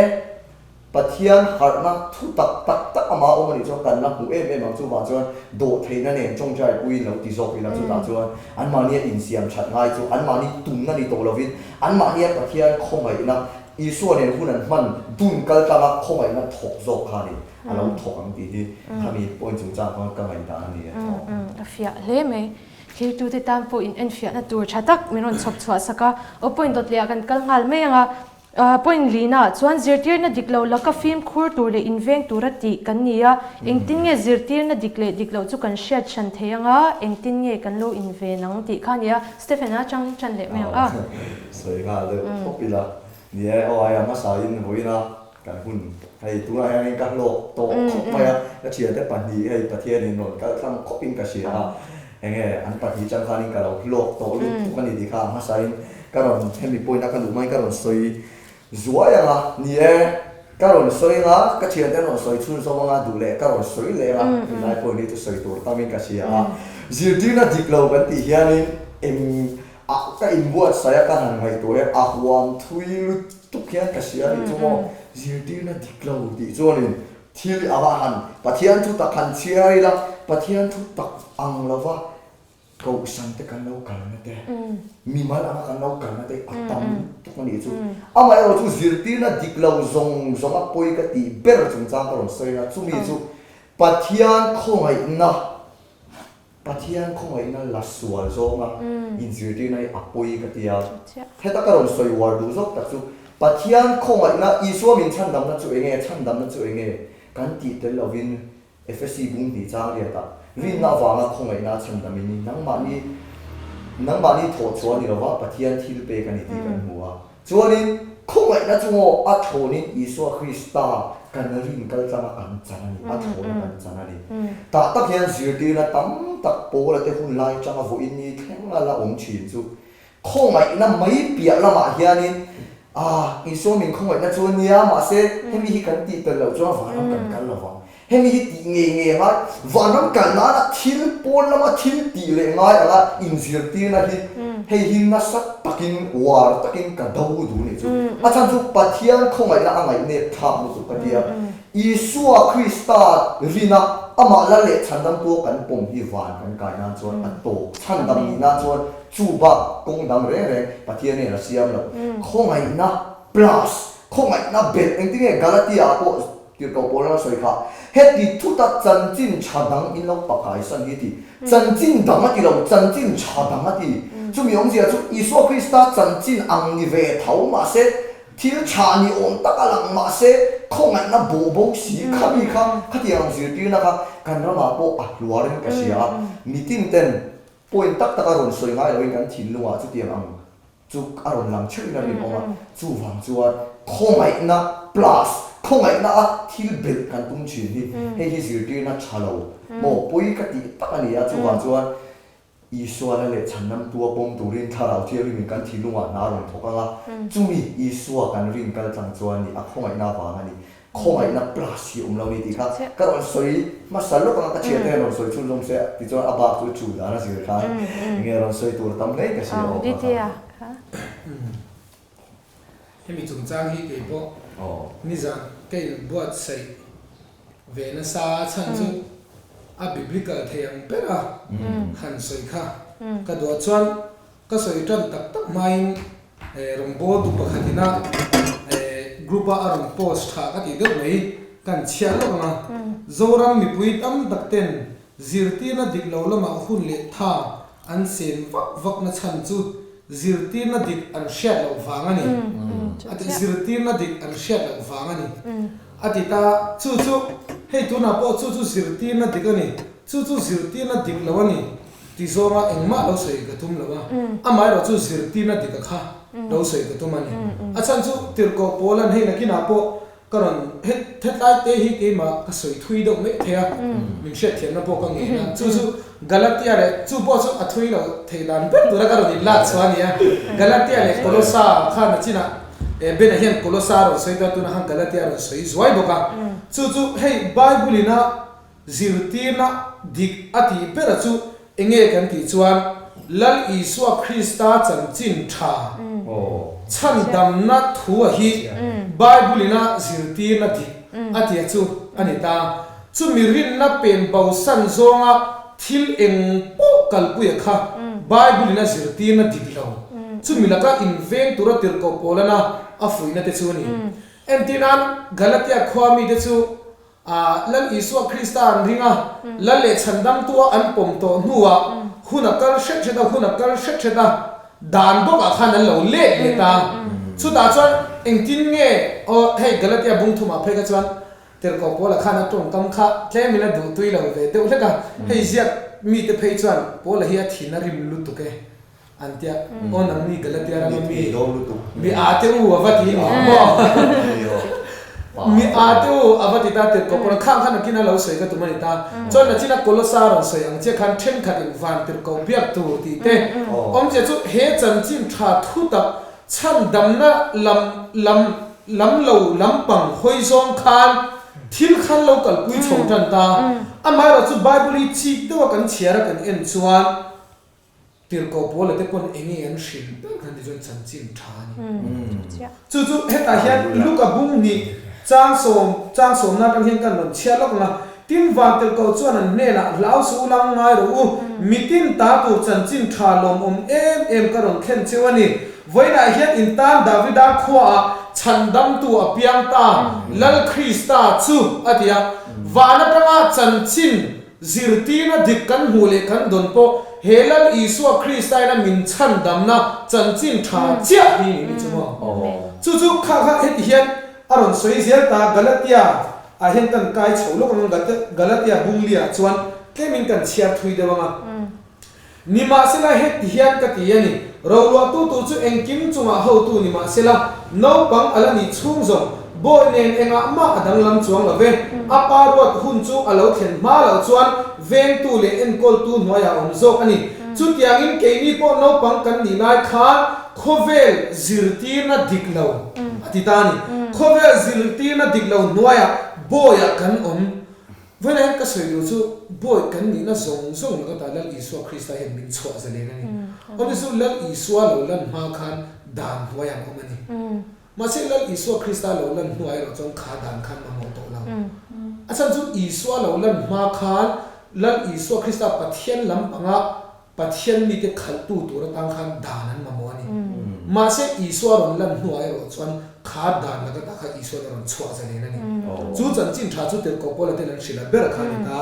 S4: Pathian harhna thu tak tak tak ama awm a nih chuan kan la hmu em em ang chuvang chuan dawhtheihna nen tawngtai puiin lo ti zawk ila chutah chuan anmahnia insiam that ngai chu anmahni tumna ni tawh lovin anmahnia Pathian khawngaihna Isua nen hun an hman dun kal tlanga khawngaihna thawk zawk kha a ni a lo thawk ang tih hi khami point chungchang khan ka ngaihdan a ni a thawk.
S1: A fiah hle mai. Thiltute tan pawh in enfiahna tur tha tak min rawn chhawp chhuah sak a, aw point dawt leh ah kan kal nghal mai ang a. Point lina chuan zirtirna dik loh laka fimkhur tur leh inveng tura tih kan ni a, engtin nge zirtirna dik leh dik loh chu kan hriat hran thei ang a, engtin nge kan lo inven ang tih kha a ni a, Stephen-a atang tan leh mai ang a.
S4: Sawi nghal deuh khawp ila, ni e, aw aia hmasain vawiina kan hun hei tunah hianin ka hlawk tawh khawp mai a, ka thiante pahnih hei Pathianin rawn kal tlang khawpin ka hria a, Enge an pahnih chang khanin ka lo hlawk tawh lutuk a ni tih kha a hmasain ka rawn hemi point a ka luh hmain ka rawn sawi zuai ang a, ni e, ka rawn sawi ang a, ka thiante an rawn sawi chhunzawm ang a, duh leh ka rawn sawi leh ang a, helai point hi chu sawi tur tamin ka hria a, zirtirna dik lo kan tih hianin eng ah ka inbuatsaih a ka han ngaihtuah hian a huam thui lutuk hian ka hria a nih chu maw, zirtirna dik lo tih chuanin Thil a va han Pathian thu tak han chhiar ila, Pathian thu tak ang lova kohhran te kan lo kalna te, mimal anga kan lo kalna te a tam lutuk a nih chu. Amaherawh chu zirtirna dik lo zawng zawnga pawi ka tih ber chungchang ka rawn sawi a, chumi chu Pathian khawngaihna Pathian khawngaihna la sual zawnga inzirtirna hi a pawi ka ti a. Heta ka rawn sawi uar duh zawk tak chu, Pathian khawngaihna, Isua min chhandamna chu enge, chhandamna chu enge kan tih tel lovin Efesi bung hnih chang riatah, Rinna avanga khawngaihna a chhandam in ni, nangmahni nangmahni thawh chhuah a ni lova, Pathian thil pek a ni tih kan hmu a. Chuanin, khawngaihna chu maw a thlawnin Isua Krista kan rin kal tlanga kan chan a ni, a thlawna kan chan a ni. Tah tak hian zirtirna tam tak Paula te hun lai atanga vawiin ni thlenga la awm thin chu khawngaihna mai piah lamah hianin, Ah, Isua min khawngaihna chu a nia, mahse hemi hi kan tih tel loh chuan vanram kan kal lo vang. Hemi hi tih ngei ngei a ngai, vanram kal nana thil pawn lama thil tih leh ngai anga inzirtirna hi hei hi nasa takin uar takin ka do duh nih chu. A chhan chu Pathian khawngaihna a ngaihnep thlak lutuk ka ti a. Isua Krista rina amah la leh chhandamtu a kan pawm hi van kan kai nan chuan a tawk. Chhandam nih nan chuan chu bak kawng dang reng reng Pathian hian a siam lo. Khawngaihna plus khawngaihna belh engtinge Galatia ah pawh. Tirhkoh Paula sawi kha, Heti thutak chanchin tha dang in lo pakaisan hi ti. Chanchin dang a ti lo, chanchin tha dang a ti. Chumi awmzia chu Isua Krista chanchin ang ni ve tho mahse, thil tha ni awm tak a lang mahse, khawngaihna bawh bo si khami kha khatiang ang zirtirna kha kan ramah pawh a hluarin ka hria a. Mitin ten point tak taka rawn sawi ngai loin kan thinlungah chutiang ang chu a rawn lang theuhin a rinawm a, chuvang chuan khawngaihna plus khawngaihna a thil belh kan tum thin hi hei hi zirtirna tha lo maw pawi ka tih tak a ni a, chuvang chuan Isua la leh chhan lam tua pawm turin Thlarau Thianghlimin kan thinlungah hna a rawn thawk ang a, chumi Isua kan rin kal tlang chuan ni a khawngaihna vang a ni. Khawngaihna plus hi awm lo ni tih kha ka rawn sawi hmasa lawk ang a, ka thiante hian rawn sawi chhunzawm se tichuan a bak chu chu dan a zir khan enge rawn sawi tur tam hle ka hria awm a kha.
S2: Hemi chungchang hi kei pawh nizan ka inbuatsaih ve nasa a chhan chu a biblical thei ang ber a han sawi kha ka duah chuan Ka sawi tan tak tak hmain rawngbawltu pakhatin a group a a rawn post tha ka tih deuh mai kan chhiah lawk ang a. Zoram mipui tam tak ten zirtirna dik lo lamah hun leh tha an sen vak vak na chhan chu zirtirna dik an hriat loh vang a ni. A ti zirtirna dik an hriat loh vang a ni. A ti ta chu chu hei tunah pawh chu chu zirtirna dik a ni. Chu chu zirtirna dik lo a ni. Ti zawnga engmah lo sawi ka tum lo a, amaherawh chu zirtirna dika kha lo sawi ka tum a ni. A chhan chu tirhkoh Paula'n hei nakinah pawh ka rawn hetlai te hi keimah ka sawi thui deuh mai thei a, min hriatthiamna pawh ka ngen a, chu chu Galatia leh chu pawh chu a thui lo thei dan ber tura ka rawn inlak chhuah a ni a, Galatia leh Kolosa kha nachinah Bena hian Kolosa a rawn sawi ta, tunah khan Galatia a rawn sawi zuai bawk a, chu chu hei Bible-ina Zirtirna dik a tih bera chu enge kan tih chuan Lal Isua Krista chanchin tha chhandamna thu a hi Bible-ina zirtirna dik a tia chu a ni ta. Chumi rinna pen bosan zawnga thil eng pawh kalpuia kha Bible-ina zirtirna dik lo chumi laka inveng tura tirhkoh Paulana a fuihna te chu a ni. Entirnan Galatia khua mite chu A Lal Isua Krista an ring a, Lal leh Chhandamtua an pawm tawh hnuah hun a kal hret hret a, hun a kal hret hret a, dan bawkah khan an lo let leh ta. Chutah chuan engtin nge aw hei Galatia bung thumah phei kha chuan Tirhkoh Paula khan a tawngkam kha tlemin a duhtui lo ve deuh hlek a, hei ziak mite phei chuan Paula hi a thin a rim lutuk e. An tia, Aw nangni Galatia rama mi, mi a te u a va ti ni maw? Mi a te u a va ti ta tirhkoh pawh khang khan nakin a lo sawi ka tum a ni ta. Chuan nachina Kolosa rawn sawi ang chiah khan thenkhatin van tirhkoh biak tur tih te awmzia chu he chanchin tha thu tak chhandamna lam lam lam lo lampang hawi zawng khan thil khan lo kalpui chho tan ta. Amaherawhchu Bible hi chik deuha kan chhiar a kan en chuan Tirhkoh Paula te pawn eng nge an hrilh ber khan ti chuan chanchin tha a ni. Chu chu hetah hian Luka bung hnih changsawm changsawmna atang hian kan rawn chhiat lawk ang a, Tin van tirhkoh chuan an hnenah hlau suh u lang ngai rawh u, mitin ta tur chanchin tha lawmawm em em ka rawn thlen cheu a ni. Vawiinah hian in tan Davida khuaah chhandamtu a piang ta, Lal Krista chu a ti a. Van atanga chanchin Zirtirna dik kan hmuh leh kan dawn pawh he Lal Isua Krista ina min chhandamna chanchin tha chiah hi ni ni chu maw? Chu chu kha kha heti hian a rawn sawi zel ta, Galatia ah hian kan kai chho lawk ang a, Galatia bungli ah chuan tlemin kan chhiar thui deuh ang a. Nimahsela heti hian ka ti a ni, Roluahtu tur chu engkim chungah hotu nimahsela, naupang a la nih chhung zawng, bawi nen engah mah a danglam chuang lo ve. A pa ruat hun chu a lo thlen hma loh chuan vengtu leh enkawltu hnuaiah a awm zawk a ni. Chutiangin keini pawh naupang kan nih lai khan khawvel zirtirna dik lo a ti ta a ni. Khawvel zirtirna dik lo hnuaiah bawiah kan awm. Vawiinah hian ka sawi duh chu bawi kan nihna zawng zawng laka ta Lal Isua Krista hian min chhuah zalen a ni. Awmze chu Lal Isua lo lan hma khan dan hnuai ang awm a ni. Mahse Lal Isua Krista lo lan hnuah erawh chuan kha dan khan mamawh tawh lo. A chhan chu Isua lo lan hma khan Lal Isua Krista Pathian lampanga Pathian mite khalhtu tur atang khan dan an mamawh a ni. Mahse Isua rawn lan hnuah erawh chuan kha. Kha dan laka ta kha Isua'n a rawn chhuah zalen a ni. Chu chanchin tha chu tirhkoh Paula ten an hrilh a ber kha a ni ta.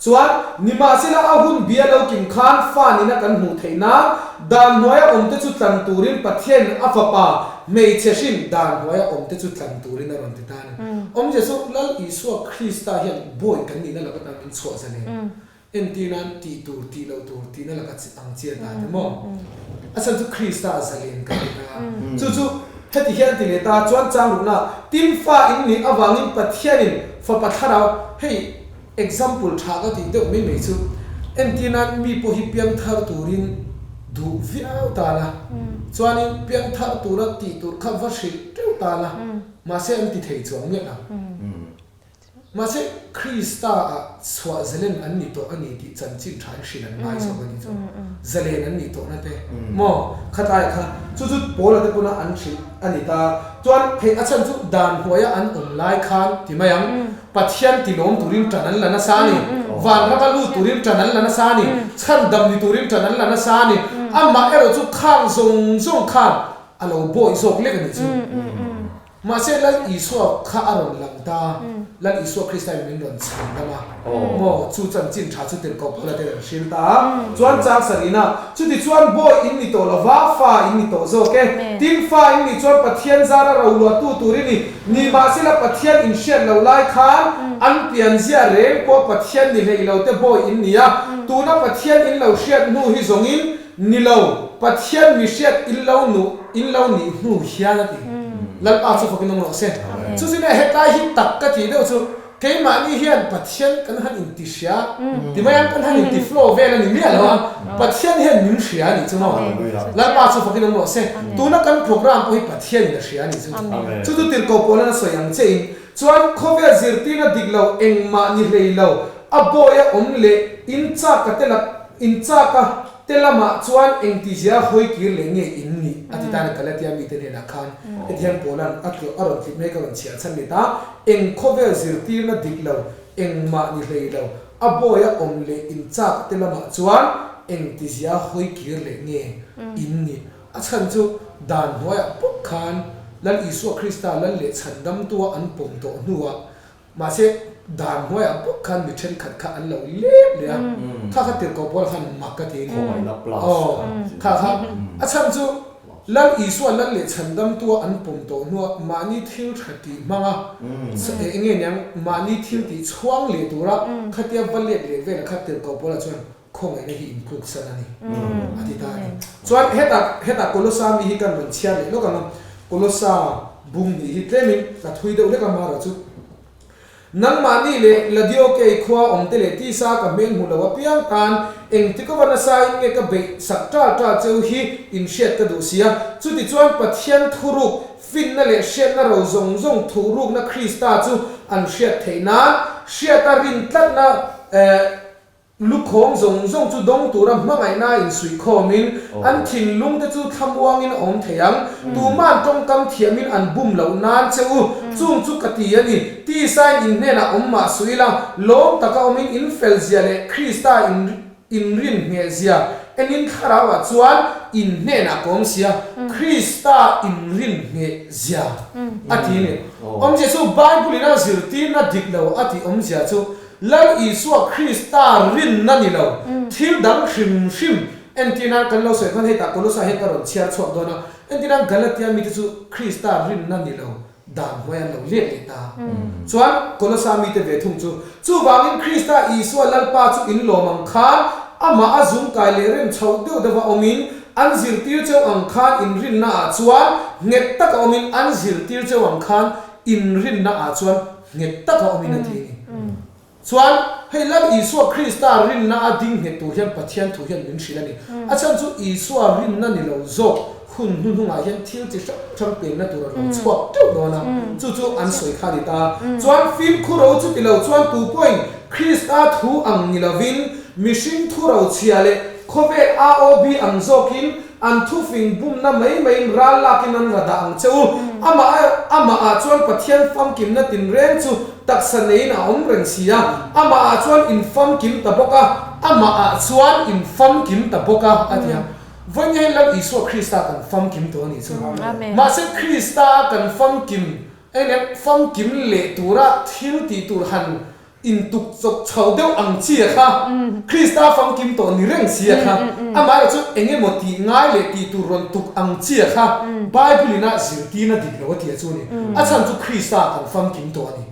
S2: Chuan, nimahsela a hun bia lo kim khan fa nina kan hmuh theih nan dan hnuaia awmte chu tlan turin Pathianin a Fapa hmeichhe hrin dan hnuaia awmte chu tlan turin a rawn ti ta a ni. Awmzia chu Lal Isua Krista hian bawi kan nihna laka tan min chhuah zalen. Entir nan tih tur, tih loh tur tihna laka ang chiat dan te maw? A chhan chu Krista a zalen kan ni ta. Chu chu heti hian a ti leh ta, chuan chang rukna, tin fa in nih avangin Pathianin fapa thlarau, hei example tha ka tih deuh mai mai chu, entir nan mi pawh hi piangthar turin duh viau ta la, chuanin piangthar tura tih tur kha va hrilh teuh ta la, mahse an ti thei chuang miah lo. Mahse, Krista-ah chhuah zalen an ni tawh a ni tih chanchin tha in hrilh an ngai zawk a ni chu. Zalen an nih tawhna te maw khatlaiah kha chu chu Paula te pawna an hrilh a ni ta. Chuan hei a chhan chu dan hnuaia an awm lai khan ti mai ang, Pathian tilawm turin ṭan an la nasa a ni, vanrama lut turin ṭan an la nasa a ni, chhandam ni turin ṭan an la nasa a ni. Amah erawh chu khang zawng zawng khan a lo bawi zawk lek a nih chu. Mahse Lal Isua kha a rawn lang ta, Lal Isua Krista in min rawn chhan dam a, maw chu chanchin tha chu tirhkoh Paula ten an hril ta a, chuan chang sarihna, chuti chuan bawi in ni tawh lova, fa in ni tawh zawk e, tin fa in nih chuan Pathian zara roluahtu tur i ni, ni mahsela Pathian in hriat loh lai khan an pianzia reng pawh Pathian ni hleih lo te bawi in ni a, tuna Pathian in lo hriat hnu hi zawngin Ni lo, Pathian mi hriat in lo nu in lo nih hnu hian a ti. Lalpa chu fakin awm rawh se. Chu chu nia hetlai hi tak ka tih deuh chu keimahni hian Pathian kan han inti hria ti mai ang kan han inti flow vel a ni miah lo a, Pathian hian min hria a nih chu maw. Lalpa chu fakin awm rawh se. Tuna kan program pawh hi Pathianin a hria a nih chu. Chu chu tirhkoh pawlana sawi ang che in chuan khawvel zirtirna dik lo engmah ni hlei lo a bawi a awm leh in chak a te lak In chak a, te lamah chuan engtizia hawi kir leh nge in nih? a ti ta a ni. Galatia mite hnenah khan heti hian Paula'n a tlawh a rawn tlip mek a rawn chhiar chhan let a, Eng khawvel zirtirna dik lo, engmah ni hlei lo, a bawi a awm leh in chak te lamah chuan engtizia hawi kir leh nge in nih? A chhan chu dan hnuaiah bawk khan Lal Isua Krista Lal leh Chhandamtua an pawm tawh hnuah Mahse, dan hnuaiah bawk khan mi thenkhat kha an lo lep leh a, kha kha tirhkoh pawl khan mak a ti a ni. Aw, kha kha a chhan chu Lal Isua Lal leh Chhandamtua an pawm tawh hnuah mahni thil tha tih hmanga eng nge niang mahni thil tih chhuang leh tura khatia va let leh velah kha tirhkoh pawlah chuan khawngaihna hi intluksan a ni a ti ta a ni. Chuan hetah hetah Kolosa mi hi kan rawn chhiar leh lawk ang a, Kolosa bung nih hi tlemin ka thui deuh hlek a mara chu. Nangmahni leh Ladiokei khua awmte leh tisa ka hmel hmu lo apiang tan engtik ava nasa in nge ka beih sak ṭal ṭal cheu hi in hriat ka duh si a. Chutichuan Pathian thuruk, finna leh hriatna ro zawng zawng thuhrukna Krista chu an hriat theih nan hriata rin tlatna eh, Lukhawng zawng zawng chu dawng tura hmangaihna insuihkhawmin an thinlungte chu thlamuangin a awm thei ang. Tuma'n tawngkam thiamin an bum loh nan che u, chung chu ka ti a ni. Tisain in hnenah awm mah suh ila, lawm taka awmin in felzia leh Krista inrin nghehzia enin thlarauah chuan in hnenah ka awm sia, Krista inrin nghehzia a ti a ni. Awmzia chu Bible-in a zirtirna dik lo a tih awmzia chu Lal Isua Krista rinna ni lo, thil dang hrim hrim entir nan kan lo sawi khan hetah Kolosa hian ka rawn chhiar chhuak dawn a, entir nan Galatia mite chu Krista rinna ni lo dan hnuai an lo let leh ta. Chuan Kolosa mite ve thung chu, chuvangin Krista Isua Lalpa chu in lawm ang khan amah a zungkai leh rem chhoh deuh deuha awmin an zirtir cheu ang khan in rinna ah chuan nghet taka awmin an zirtir cheu ang khan in rinna ah chuan Nghet taka awmin a ti a ni. Chuan, hei Lal Isua Krista rinna a ding nghet tur hian Pathian thu hian min hrilh a ni. A chhan chu Isua rinna ni lo zawk hun hnuhnungah hian thil chi hrang hrang penna tur a lo chhuak teuh dawn a, chu chu an sawi kha a ni ta. Chuan, fimkhur ro chu ti lo chuan tu pawhin Krista thu ang ni lovin mihring thu ro chhia leh khawvel AOB ang zawkin An thufing bumna mai maiin ral lakin an ra dah ang che u. Amah amah ah chuan Pathian famkimna tinreng chu taksa neiin a awm reng si a, amah ah chuan in famkim ta bawk a, amah ah chuan in famkim ta bawk a, a ti a. Vawiin hian Lal Isua Krista kan famkim tawh a nih chu. Mahse Krista a kan famkim, eng famkim leh tura thil tih tur han Intuk chawp chho deuh ang chi a kha, Krista famkim tawh ni reng si a kha, amaherawh chu eng emaw tih ngai leh tih tur rawn tuk ang chi a kha, Bible ina zirtirna dik lo a ti a chu a ni. A chhan chu Krista kan famkim tawh a ni.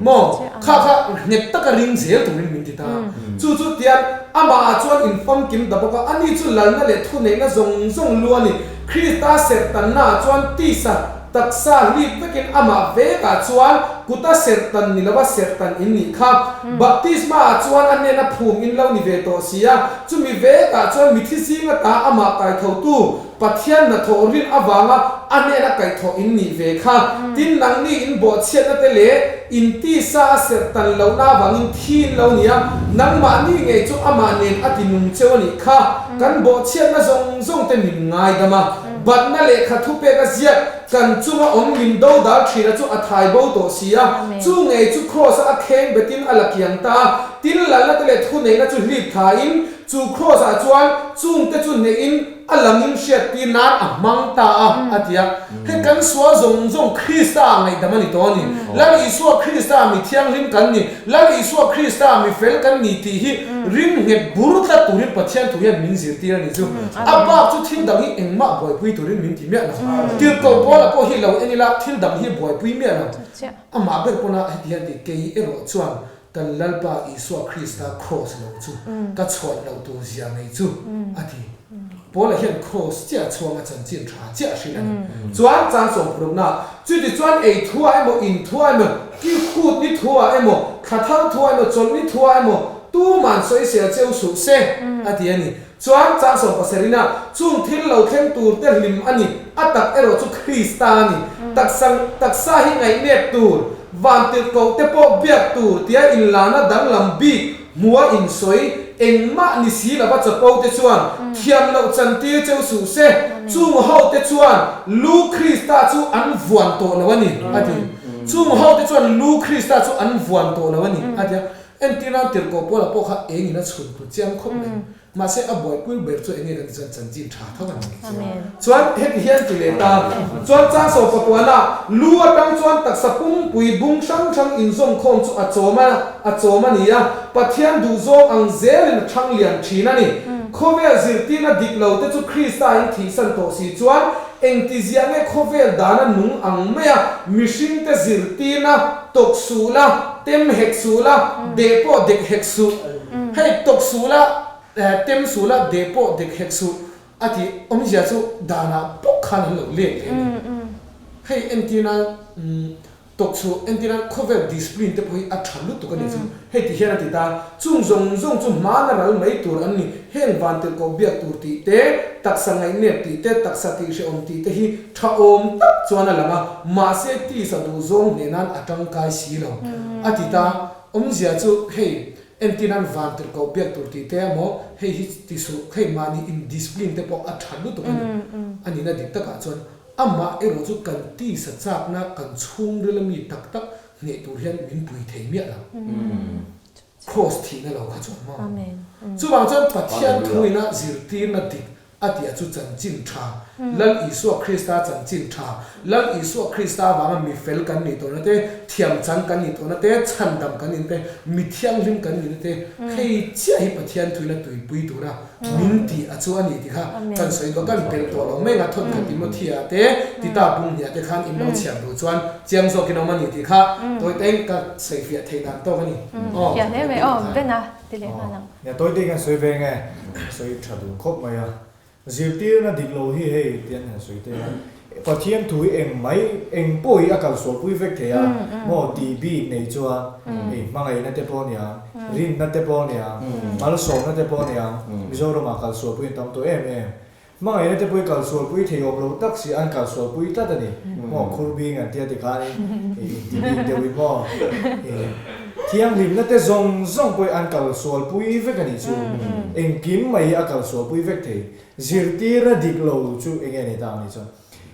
S2: Maw? Kha kha nghet taka ring zel turin min ti ta a. Chu chu tian amahah chuan in famkim ta bawk a, ani chu lalna leh thuneihna zawng zawng lu a ni. Krista serhtannaah chuan tisa Taksa hlip vekin amah vekah chuan kuta serhtan ni lova serhtan in nih kha. Baptisma ah chuan a hnena phum in lo ni ve tawh si a, chumi vekah chuan mithi zinga ta amah kaithotu Pathian hnathawh rin avanga a hnena kaihthawh in nih ve kha. Tin, nangni in bawhchhiatna te leh in tisa a serhtan lohna avangin thi in lo ni a, nangmahni ngei chu amah nen a ti nung cheu a nih kha. Kan bawhchhiatna zawng zawng te min ngaidam a. Batna lehkha thupek a ziak, Kan chunga awm min do dal thina chu a thai bo tawh si a, chu ngei chu Kraws-a a kheng betin a la kiang ta a, tin lalna te leh thuneihna chu hlip thain chu Kraws-ah chuan chungte chu hnehin a langin hriattir nan a hmang ta a, a ti a. Hei kan sual zawng zawng Krista ngaihdam a ni tawh a ni. Lal Isua Krista mi thianghlim kan ni, Lal Isua Krista mi fel kan ni tih hi ring nghet bur tlat turin Pathian thu hian min zirtir a ni chu. A bak chu thil dang hi engmah buaipui turin min ti miah lo. Tirhkoh Paula pawh hi lo en ila thil dang hi buaipui miah lo. Amah ber pawna heti hian ti, Kei erawh chuan kan Lalpa Isua Krista kraws lo chu ka chhuan loh tur zia ngei chu, a ti. Paula hian kraws chiah a chhuang a, chanchin tha chiah a hrilh a ni. Chuan chang sawmphurukna, Chutichuan ei thuah emaw, in thuah emaw, kilkhut ni thuah emaw, thla thar thuah emaw, chawlh ni thuah emaw, tuman sawisel cheu suh se, a ti a ni. Chuan chang sawmpasarina, chung thil lo thleng tur te hlim a ni, a tak erawh chu Krista a ni. Taksa, taksa hi ngaihnep tur, vantirhkoh te pawh biak tur tia inlana danglam bik hmua insawi engmah ni si lova chapo te chuan thiam loh chantir cheu suh se, chung ho te chuan lu Krista chu an vuan tawh lo a ni, a ti. Chung ho te chuan lu Krista chu an vuan tawh lo a ni, a ti a. Entirnan tirhkoh Paula pawh kha engin a chhun tlu chiang khawp mai. Mahse a buaipui ber chu enge kan ti chuan chanchin tha tho a ni. Chuan heti hian ti leh ta. Chuan Changsawm Pakuana lu atang chuan taksa pumpui bung hrang hrang inzawmkhawm chu a chawm a, a chawm a ni a, Pathian duhzawng ang zelin a thang lian thin a ni. Khawvel zirtirna dik lo te chu Krista in thihsan tawh si chuan engtizia nge khawvel dana nung ang maia mihringte zirtirna tawk suh la, tem hek suh la, deh pawh dek hek suh. Hei tawk suh la, tem suh la, deh pawh dek hek suh a tih awmzia chu danah bawk khan an lo let leh a ni. Hei entirna tawk suh, entirna khawvel discipline te pawh hi a tha lutuk a nih chu. Hei ti hian a ti ta, chung zawng zawng chu hmana ral mai tur an ni, heng vantirhkoh biak tur tih te, taksa ngaihnep tih te, taksa tihhrehawm tih te hi tha awm tak chuan a lang a, mahse tisa duhzawng hneh nan a tangkai si lo, a ti ta. Awmzia chu hei entir nan vantirhkoh biak tur tih te emaw, hei hi ti suh, hei mahni indiscipline te pawh a tha lutuk a ni. A nihna dik takah chuan amah erawh chu kan tisa chakna kan chhungril ami tak tak hneh tur hian min pui thei miah lo. Kraws thihna lo kha chuan maw? Chuvang chuan Pathian thuina zirtirna dik a tih a chu chanchin tha, Lal Isua Krista chanchin tha, Lal Isua Krista avanga mi fel kan nih tawhna te, thiam chang kan nih tawhna te, chhandam kan nih te, mi thianghlim kan nihna te, hei chiah hi Pathian thuina tuipui tura min tih a chu a ni tih kha kan sawi duh a, kan pelh tawh lo mai ang a, thawnkhat Timothea te, Tita Bunghnia te khan in lo chhiar duh chuan chiang zawkin awm a ni tih kha tawite ka sawifiah theih dan tawk a ni. Aw.
S1: Fiah hle mai aw, Bena ti leh nghal ang.
S3: Nia tawite kan sawi ve nge, sawi tha duh khawp mai a. Zirtirna dik lo hi hei ti an han sawi te a, Pathian thu hi eng mai eng pawh hi a kalsualpui vek thei a, maw tih bik nei chuan hei hmangaihna te pawh a ni ang, rinna te pawh a ni ang, malsawmna te pawh a ni ang, Mizoramah kalsualpui an tam tawh em em. Hmangaihna te pawh hi kalsualpui thei awm lo tak si an kalsualpui tlat a ni. Maw khurbing an tia tikhanin inti bik deuhin maw thianghlimna te zawng zawng pawh hi an kalsualpui vek a nih chu. Engkim mai hi a kalsualpui vek thei. Zirtirna dik lo chu eng nge ni ta ang nih chuan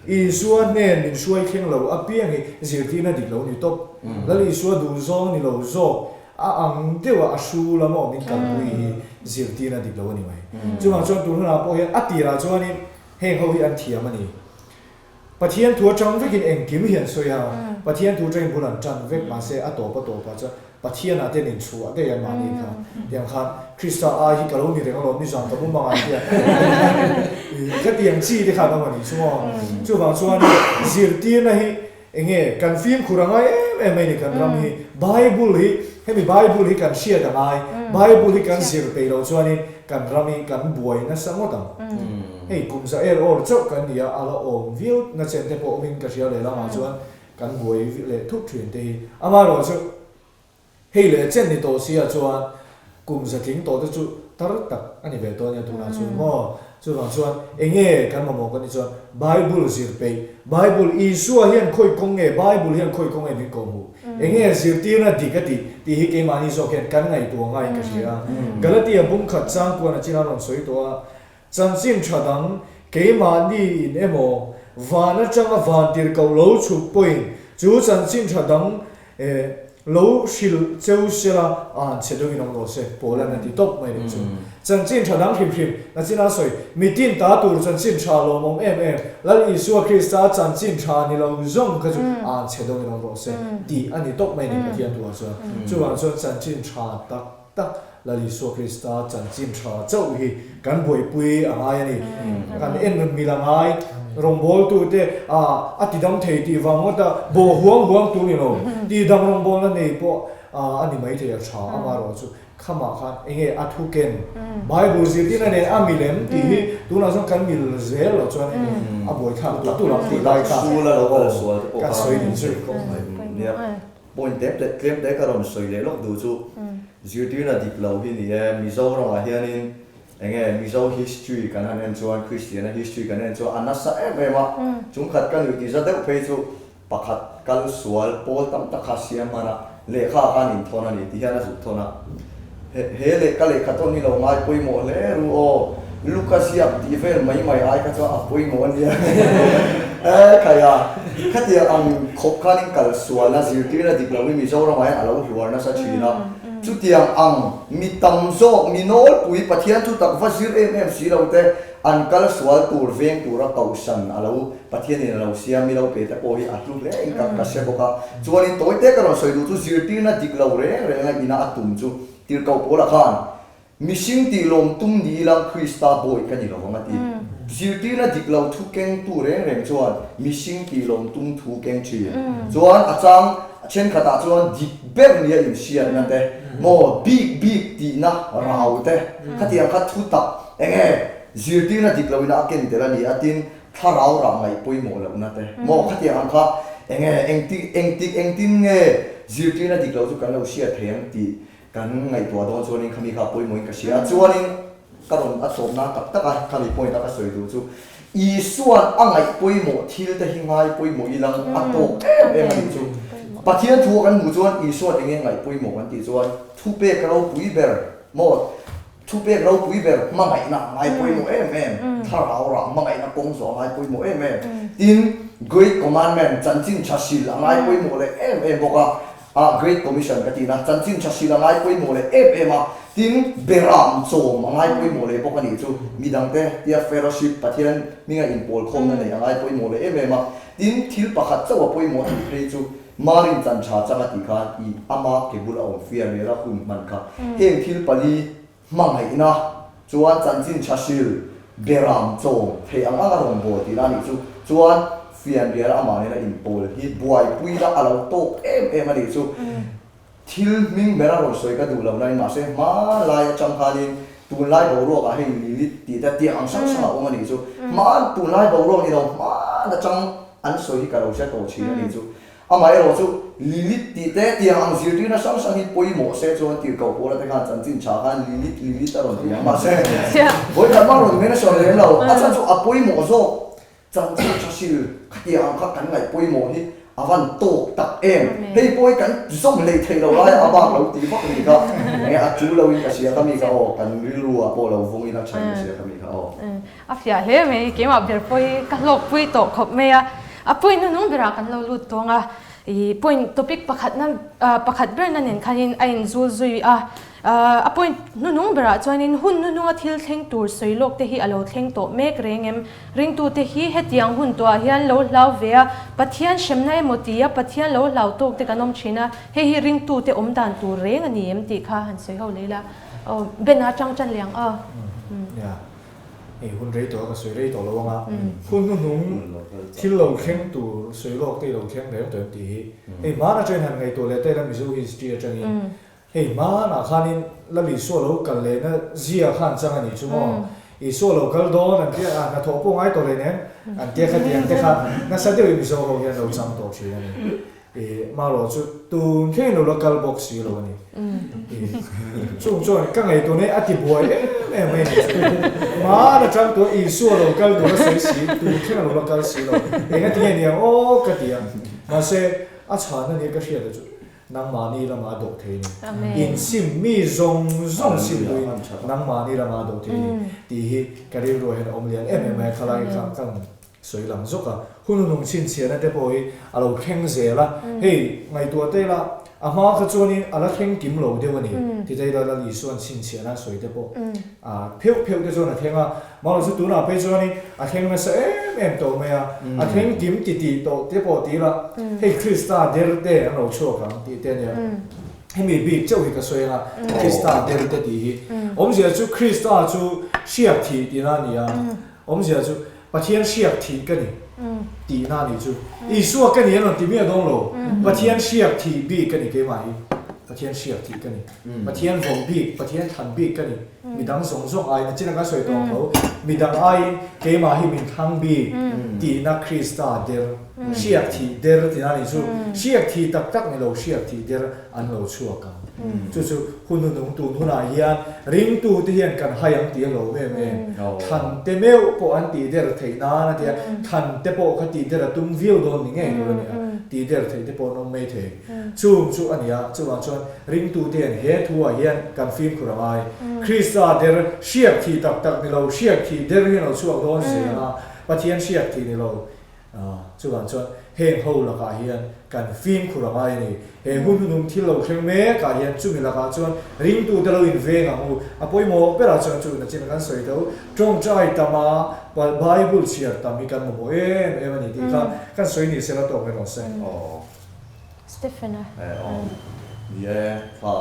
S3: Isua hnen min hruai thleng lo apiang hi zirtirna dik lo ni tawp. Lal Isua duhzawng ni lo zawk a ang deuha a hru la maw min kalpui hi zirtirna dik lo a ni mai. Chuvang chuan tun hunah pawh hian a tirah chuanin heng ho hi an thiam a ni. Pathian thu atang vekin engkim hi an sawi a, Pathian thu atangin bul an tan vek mahse a tawp a tawpah chuan Pathianah te an inchhuah daih an mahni kha. Tiang khan Krista ai hi ka lo ni reng alawm nizan ka mumang ah hian ka tiang chi te khan awm a nih chu maw. Chuvang chuan zirtirna hi Enge kan fimkhur a ngai em em mai ni kan ram hi. Bible hi hemi Bible hi kan hriat a ngai. Bible hi kan zir peih loh chuanin kan ram hi kan buai nasa ngawt ang. Hei kum za er awr chauh kan ni a, a la awm viau na chen te pawh awmin ka hria lehlamah chuan kan buai leh thut thin te hi. Amaherawhchu Hei leh chen ni tawh sia chuan kum zatling tawh te chu tar tak a ni ve tawh ania tunah chuan maw? Chuvang chuan enge kan mamawh kan ni chuan Bible zir peih, Bible Isua hian khawi kawng nge Bible hian khawi kawng nge min kawhhmuh? Enge zirtirna dik a tih tih hi keimahni zawk hian kan ngaihtuah ngaiin ka hria. Galatia bungkhat changkuan a chin a rawn sawi tawh a, Chanchin tha dang, keimahni in emaw, van atanga van tirhkoh lo chhuk pawhin chu chanchin tha dang lo hrilh cheu sela an chhe deuhin awm rawh se, Paula'n a ti tawp mai leh chu. Chanchin tha dang hrim hrim, nachina sawi, mitin ta tur chanchin tha lawmawm em em, Lal Isua Krista chanchin tha ni lo zawng kha chu an chhe deuhin awm rawh se, tih a ni tawp mai ni Pathian thuah chuan. Chuvang chuan chanchin tha tak tak Lal Isua Krista chanchin tha chauh hi kan buaipui a ngai a ni. Kan en mil a ngai. Rawngbawltute a tidam thei tih vang ngawt a, bawh huang huang tur ni lo. Tidam rawngbawlna nei pawh a ni mai thei a tha. Amaherawh chu khamah khan eng nge a thu ken? Bible zirtirna nen a milem tih hi tunah chuan kan mil zel loh chuan a buaithlak tur tur ang tih lai kha kan sawi nih chu.
S4: Point tlem leh tlem te ka rawn sawi leh lawk duh chu zirtirna dik lo hi ni e, Mizoramah hianin enge Mizo history kan han en chuan Kristiana history kan en chuan a nasa em em a, chungkhat ka nuih ti za deuh phei chu pakhat kal sual pawl tam tak kha siam hman a, lehkha khan inthawn a ni ti hian a zuk thawn a. He lehkha lehkha tawn hi lo ngai pawimawh hle ru aw, Luka ziak tih vel mai mai ai kha chuan a pawimawh a nia. E khai a, khatiang ang khawp khanin kal sualna zirtirna dik lo hi Mizoramah hian a lo hluar nasa thin a. Chutiang ang mi tam zawk, mi nawlpui Pathian thu tak va zir em em si lo te an kal sual tur veng tura kohhran a lo Pathianin a lo siam mi lo pe te pawh hi a hlu hle in ka ka hre bawk a. Chuanin tawi te ka rawn sawi duh chu zirtirna dik lo reng reng a ina a tum chu tirhkoh pawlah khan mihring tih lawm tum ni ilang Krista bawi ka ni lo vang a ti. Zirtirna dik lo thu kengtu reng reng chuan mihring tih lawm tum thu keng thin. Chuan a chang thenkhatah chuan dik ber nia inhriatna te maw bik bik tihna rau te khatiang kha thu tak enge zirtirna dik loin a ken tel a ni a tin Thlarau rah ngaih pawimawh lohna te maw khatiang ang kha enge engtik engtik engtin nge zirtirna dik lo chu kan lo hriat thei ang tih kan ngaihtuah dawn chuanin khami kha pawimawhin ka hria a chuanin ka rawn a tawp nan tak tak a khami point a ka sawi duh chu Isua'n a ngaih pawimawh thil te hi ngai pawimawh ilang a tawk em em a nih chu Pathian thu a kan hmuh chuan Isua'n enge ngaih pawimawh kan tih chuan thupek ropui ber maw Thupek ropui ber hmangaihna a ngai pawimawh em em, thlarau rah hmangaihna kawng zawh a ngai pawimawh em em. Tin, Great Commandment, chanchin tha hril a ngai pawimawh leh em em bawk a, ah Great Commission ka tihna, chanchin tha hril a ngai pawimawh leh em em a, tin, beram chawm a ngai pawimawh leh bawk a nih chu, midangte tia fellowship, Pathian hminga inpawlkhawmna neih a ngai pawimawh leh em em a. Tin, thil pakhat chauh a pawimawh tih phei chu Marin chan tha chang a tih khan i ama ke bula awm fian rel a hun hman kha. Heng thil pali hmangaihna chuan chanchin tha hril beram chawm thei ang ang a rawn bawl tihna a nih chu. Chuan fian rial amah nena inpawl hi buaipuina a lo tawk em em a nih chu. Thil hming ber a rawn sawi ka duh lo nain mahse hma lai atang khanin tunlai boruakah hei Lilith tih te tiang ang hrang hrang a awm a nih chu. Hma tunlai boruak ni lo hman atang an sawi hi ka lo hre tawh thin a nih chu. Amaherawh chu Lilith tih te tiang ang zirtirna hrang hrang hi pawimawh se chuan tirhkoh pawla te khan chanchin tha khan Lilith Lilith a rawn ti ang mahse vawikhat mah rawn mention lem lo a chhan chu a pawimawh zawk. Chanchin tha hril khatiang ang kha kan ngaih pawimawh hi a van tawk tak em? Hei pawh hi kan zawm hlei theih lo lai a bak lo ti vak ni kha enge a chu lo in ka hria kha mi kha aw kan rilru ah pawh lo vawng in a tha in ka hria kha mi kha aw.
S1: A fiah hle mai, keimah ber pawh hi ka hlawkpui tawh khawp mai a, a point hnuhnung berah kan lo lut tawng a, ih point topic pakhatna pakhat berna nen khanin a inzul zui a. A point hnuhnung berah chuanin hun hnuhnunga thil thleng tur sawi lawk te hi a lo thleng tawh mek reng em? Ringtute hi hetiang hun tuah hian lo hlau ve a, Pathian hremna emaw tia Pathian lo hlau tawk te kan awm thin a, hei hi ringtute awm dan tur reng a ni em tih kha han sawi ho leh ila. Aw, Ben a tang tan liang a.
S3: Nia, hei hun rei tawh a ka sawi rei tawh lo ang a, hun hnuhnung thil lo thleng tur sawi lawk te i lo thleng reng tawh em tih hi hei hmaan atangin han ngaihtuah leh ta ila Mizo history atangin Hei hmanah khanin Lal Isua lo kal lehna zia kha an chang a nih chu maw? Isua lo kal dawn an tia a, hnathawh pawh ngai tawh leh nen an tia khatiang te kha nasa deuhin Mizo ho hian lo chang tawh thin a ni. Ih, marawh chu tun thlengin lo la kal bawk si lo a ni. Ih, chung chuan ka ngaihtuah nei a ti buai em em mai a nih chu. Hman atang tawh Isua lo kal tur a sawi si, tun thleng a lo la kal si lo. Engatinge niang aw ka ti a. Mahse, a chhan a nia ka hriat a chu. Nangmahni lama a dawh thei ni. In sim mi zawng zawng sim duhin nangmahni lama a dawh thei ni tih hi ka rilruah hian a awm lian em em mai a, khalai kha kan sawi lang zawk a. Hun hunung chhinchhiahna te pawh hi a lo thleng zel a, hei ngaihtuah te ila a hma kha chuanin a la thleng kim lo deuh a ni ti te ila Lal Isua'n chhinchhiahna a sawi te pawh pheuh pheuh te chuan a thleng a, Mahse chu tunah phei chuanin a thleng nasa em em tawh mai a, a thleng kim ti tih tawh te pawh ti ila, hei Krista der te an lo chhuak ang tih te a nia. Hemi bik chauh hi ka sawi ang a, Krista der te tih hi. Awmzia chu Krista chu hriak thih tihna a ni a, awmzia chu Pathian hriak thih ka ni tihna a nih chu. Isua ka ni an rawn ti miah dawn lo, Pathian hriak thih bik ka ni keimah hi, Pathian hriak thih ka ni, Pathian vawm bik, Pathian thlan bik ka ni. Midang zawng zawng aiin a chin a kan sawi tawh ang tho, midang aiin keimah hi min thlang bik tihna Krista der, hriak thih der tihna a nih chu. Hriak thih tak tak ni lo, hriak thih der an lo chhuak ang. Chu chu hun hunung tun hunah hian ringtute hian kan hai ang tih a hlawm em em. Thlan te meuh pawh an tih der theih nan a tia, thlan te pawh kha tih der a tum viau dawn ni ngei tur a nia, tih der theih te pawh an awm mai thei. Chung chu a ni a, chuvang chuan ringtute hian he thuah hian kan fimkhur a ngai. Krista der hriak thih tak tak ni lo, hriak thih der hi a lo chhuak dawn zel a, Pathian hriak thih ni lo. Chuvang chuan heng ho lakah hian kan fimkhur a ngai a ni. He hun hunung thil lo thleng mekah hian chumi lakah chuan ringtute lo inveng ang u. A pawimawh berah chuan chu nachin kan sawi tho, tawngtai tama Bible chhiar tam hi kan mamawh em em a ni tih kha kan sawi ni sela tawk mai rawh se.
S1: Stephen-a.
S4: Eh aw. Ni e, kha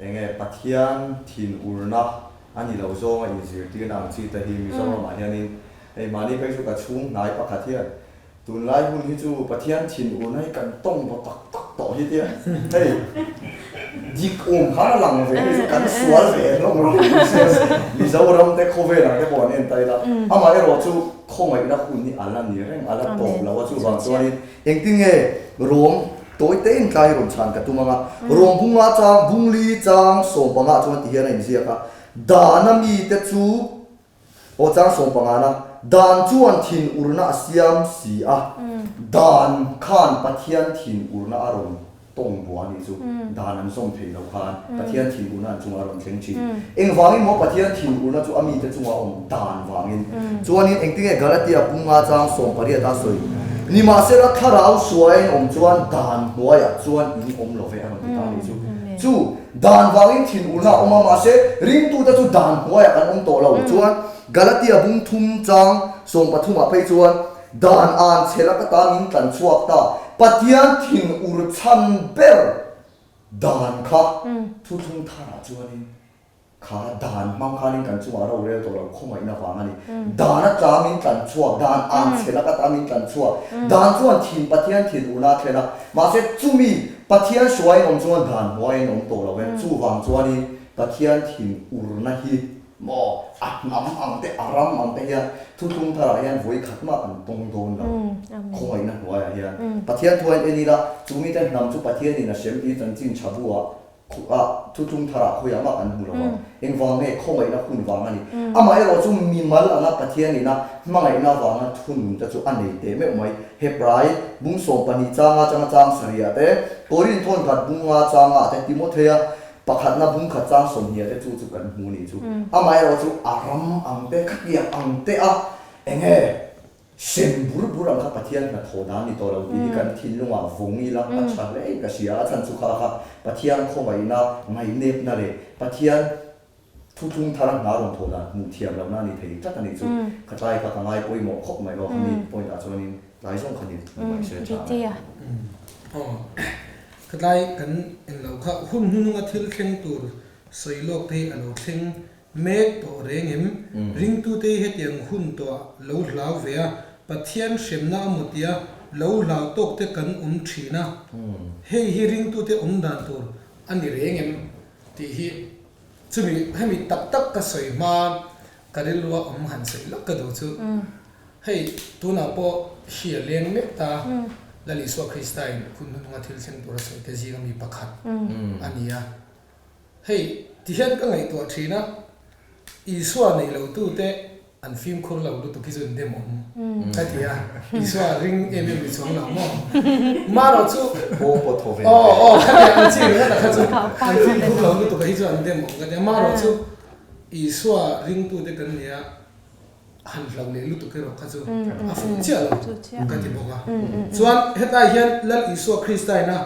S4: enge Pathian thin urna a ni lo zawnga inzirtirna ang chi te hi Mizoramah hianin hei mahni phei chu ka chhung hnai pakhat hian tunlai hun hi chu Pathian thin urna hi kan tawng vaw tak tak tawh hi tia hei dik awm khan a lang ve hi chu kan sual ve hlawm rawh Mizoram te khawvel ang te pawh an en ta ila amaherawhchu khawngaihna hun hi a la ni reng a la tawp lo a chuvang chuanin Engtin nge Rom tawi tein tlai rawn chhan ka tum ang a? Rom bunga chang, bungli chang sawmpangah chuan ti hian a inziak a, Dana mite chu, aw chang sawmpangana, Dan chuan thinurna a siam si a, Dan khan Pathian thinurna a rawn tawng bua a nih chu, dan an zawm theih loh khan Pathian thinurna an chungah a rawn thleng thin. Engvangin maw Pathian thinurna chu a mite chungah a awm dan vangin? Chuanin engtinge Galatia punga chang 18 a sawi, Nimahsela thlarau suai an awm chuan dan hnuaiah chuan in awm lo ve a rawn ti ta a nih chu. Chu dan vangin thinurna a awm a, mahse ringtute chu dan hnuaiah kan awm tawh lo. Chuan Galatia bung thum chang 13 ah phei chuan, Dan an chhe lak atan min tlan chhuak ta. Pathian thin ur chhan ber dan kha thuthlung tharah chuanin kha dan hmang khanin kan chungah ro rel tawh lo khawngaihna vang a ni. Dan a tla min tlan chhuak, dan an chhe lak atan min tlan chhuak. Dan chuan thin Pathian thin urna a thlen a, mahse chumi Pathian hruaiin awm chuan dan hnuaiin awm tawh lo e. Chuvang chuanin Pathian thin urna hi Maw, a hnam ang te, a ram ang te hian thuthlung tharah hian vawi khat mah kan tawng dawn lo. Khawngaihna hnuaiah hian Pathian thu a in en ila, chu mite hnam chu Pathianin a hrem tih chanchin tha buah ah thuthlung tharah khawiah mah kan hmu lo ang. Engvang nge khawngaihna hun vang a ni. Amaherawh chu mimal anga Pathianin a hmangaihna vanga thunun te chu a nei teh meuh mai. Hebrai bung 12 changa changa chang sarihah te, Korin thawnkhat bunga changa te, Timothea Pakhatna bung khat chang 20 te chu chu kan hmu nih chu. Amaherawh chu a ram ang te, khatiang ang te a enge Sem bur bur ang kha Pathian hnathawh dan ni tawh lo tih hi kan thinlungah vawng ila a tha hle in ka hria. A chhan chu kha kha Pathian khawngaihna, ngaihnepna leh Pathian thuthlung thara hna rawn thawh dan hmuh thiam lohna a ni thei tlat a nih chu. Kha tlai kha ka ngai pawimawh khawp mai aw, khami point ah chuanin tlai zawng kha ni mai se tha ang.
S2: Aw, kha tlai kan englo kha hun hnununga thil thleng tur sawi lawk te hi a lo thleng Mek tawh reng em? Ringtute hi hetiang hun tawhah lo hlau ve a, Pathian hremna a maw tia lo hlau tawk te kan awm thin a. Hei hi ringtute awm dan tur a ni reng em? Tih hi chumi hemi tak tak ka sawi hma ka rilrua awm han sawi lawk ka duh chu. Hei tunah pawh hri a leng mek ta, Lal Isua Krista in hun hnuhnunga thil thleng tur a sawi te zinga mi pakhat a ni a. Hei, ti hian ka ngaihtuah thin a, Isua nei lo tute an fimkhur lo lutuk hi chu an dem awm ka ti a, Isua ring em em ni chuang lo maw? Marawh chu
S4: Pawng pawh thaw ve
S2: Aw aw khatiang an chi ringawt a kha chu an fimkhur lo lutuk hi chu an dem awm ka ti a, marawh chu Isua ringtute kan nia, han hlo leh lutuk erawh kha chu a fuh chiah lo ka ti bawk a. Chuan hetlai hian Lal Isua Krista ina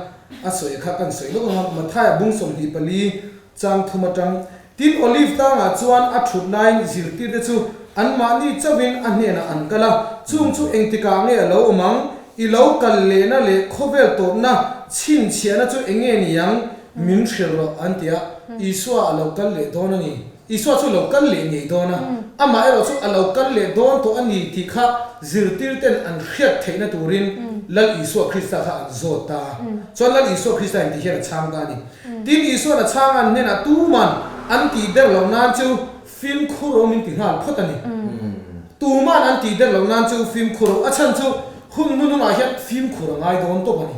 S2: a sawi kha kan sawi lawk ang a, Mathaia bung 24 chang thum atang, Tin, Olive tlangah chuan a thut laiin zirtirte chu anmahni chauhin a hnenah an kal a, chung chu engtikah nge a lo awm ang? I lo kal lehna leh khawvel tawpna chhinchhiahna chu eng nge ni ang? Min hrilh rawh an ti a, Isua a lo kal leh dawn a ni. Isua chu lo kal leh ngei dawn a, amah erawh chu a lo kal leh dawn tawh a ni tih kha zirtirten an hriat theihna turin Lal Isua Krista kha an zawt ta a. Chuan Lal Isua Krista in ti hian a chhang ta a ni. Tin, Isua'n a chhang an hnenah tuman an tih der loh nan chu fimkhur awm in ti nghal phawt a ni. Tuman an tih der loh nan chu fimkhur awm, a chhan chu hun hnuhnungah hian fimkhur a ngai dawn tawp a ni.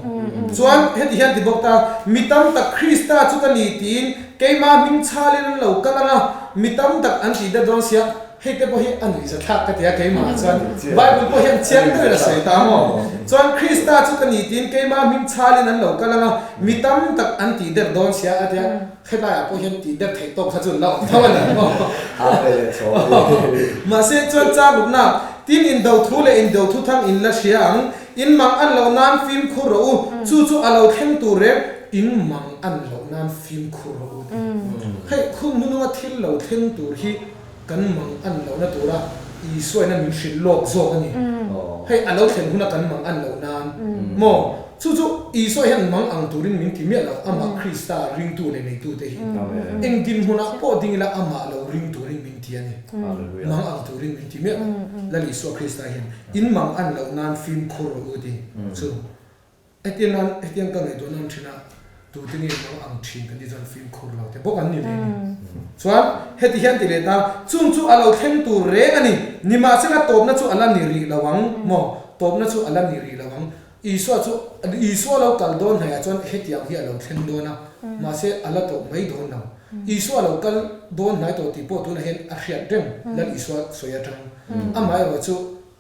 S2: Chuan heti hian ti bawk ta, mi tam tak Krista chu ka ni tiin keimah hming chhalin an lo kal ang a, mi tam tak an tih der dawn sia, hei te pawh hi a nuihza thlak ka ti a keimah chuan Bible pawh hian chiang deuhin a sawi ta maw? Chuan Krista chu ka ni tiin keimah hming chhalin an lo kal ang a, mi tam tak an tih der dawn sia a ti a. Helaiah pawh hian tih der theih tawk kha chu an la awm tho a ni maw? Mahse chuan chârukna, tin indo thu leh indo thu thang in la hria ang, in mang an loh nan fimkhur rawh u, chu chu a lo thleng tur reng, in mang an loh nan fimkhur rawh u ti. Hei khun hmununga thil lo thleng tur hi kan mang an lohna tura Isuaina min hrilh lawk zawk a ni. Hei a lo thlen huna kan mang an loh nan maw? Chu chu Isua hian mang ang turin min ti miah lo, amah Krista ringtu leh neitute hi eng dinhmunah pawh ding ila amah lo ring turin min ti a ni. Mang ang turin min ti miah lo. Lal Isua Krista hian in mang an loh nan fimkhur rawh u ti chu. Hetiang nan, hetiang ka ngaihtuah nan thin a, tute nge mang ang thin kan tih chuan fimkhur lo te bawk an ni ve a ni. Chuan heti hian ti leh ta, chung chu a lo thleng tur reng a ni, nimahsela tawpna chu a la ni rih lo ang maw? Tawpna chu a la ni rih lo ang. Isua chu, Isua lo kal dawn hnaihah chuan hetiang hi a lo thleng dawn a, mahse a la tawp mai dawn lo. Isua lo kal dawn hnai tawh tih pawh tunah hian a hriat reng, Lal Isua sawi atang. Amaherawhchu chu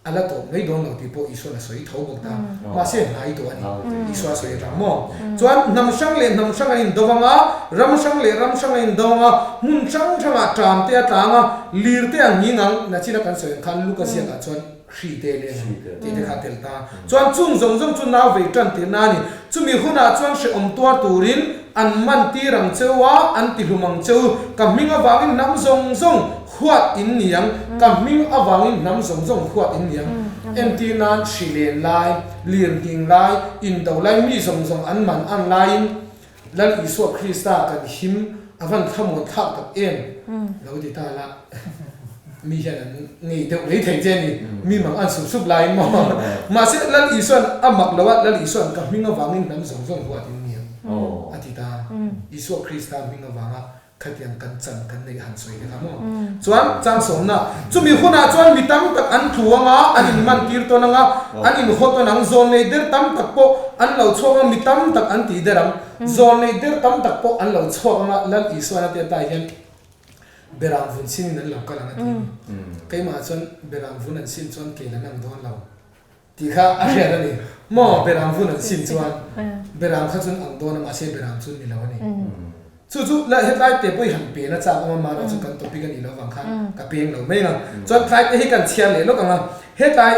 S2: A la tawp mai dawn lo tih pawh Isua'n a sawi tho bawk ta. Mahse hnai tawh a ni. Isua a sawi atang maw? Chuan hnam hrang leh hnam hrang an indo ang a, ram hrang leh ram hrang an indo ang a, hmun hrang hrangah ṭam te a tlang a, lir te a nghing ang, nachina kan sawi ang khan Luka ziakah chuan hri te leng ang tih te kha a tel ta. Chuan chung zawng zawng chu nau vei ṭan tirna a ni. Chumi hunah chuan hrehawm tuar turin an man tir ang cheu a, an ti hlum ang cheu. Ka hming avangin hnam zawng zawng Huat in ni ang, ka hming avangin hnam zawng zawng huat in ni ang. Entir nan hri len lai, lir nghing lai, indo lai mi zawng zawng an man an laiin Lal Isua Krista kan him a van thlamuan thlak tak em? Lo ti ta la, mi hian an ngei deuh mai thei che a ni, mi mang an sup sup laiin maw? Mahse Lal Isua'n a mak lo a, Lal Isua'n ka hming avangin hnam zawng zawng huat in ni ang a ti ta. Isua Krista hming avanga Khatiang kan chan kan neih han sawi te kha maw? Chuan changsawmna, chumi hunah chuan mi tam tak an tlu ang a, an inman tir tawn ang a, an inhaw tawn ang, zawn nei der tam tak pawh an lo chhuak ang, mi tam tak an tih der ang, zawn nei der tam tak pawh an lo chhuak ang a, Lal Isuan a tia tai hian Beram vun sinin an lo kal ang a ti a ni. Keimah chuan Beram vun an sin chuan kel an ang dawn lo. Tih kha a hriat a ni. Maw Beram vun an sim chuan Beram kha chuan ang dawn a mahse Beram chu ni lo a ni. Chu chu la hetlai te pawh hi han pen a chak awm a marawh chu kan topic a nih loh vang khan ka peng lo mai ang. Chuan tlai te hi kan chhiar leh lawk ang a. Hetlai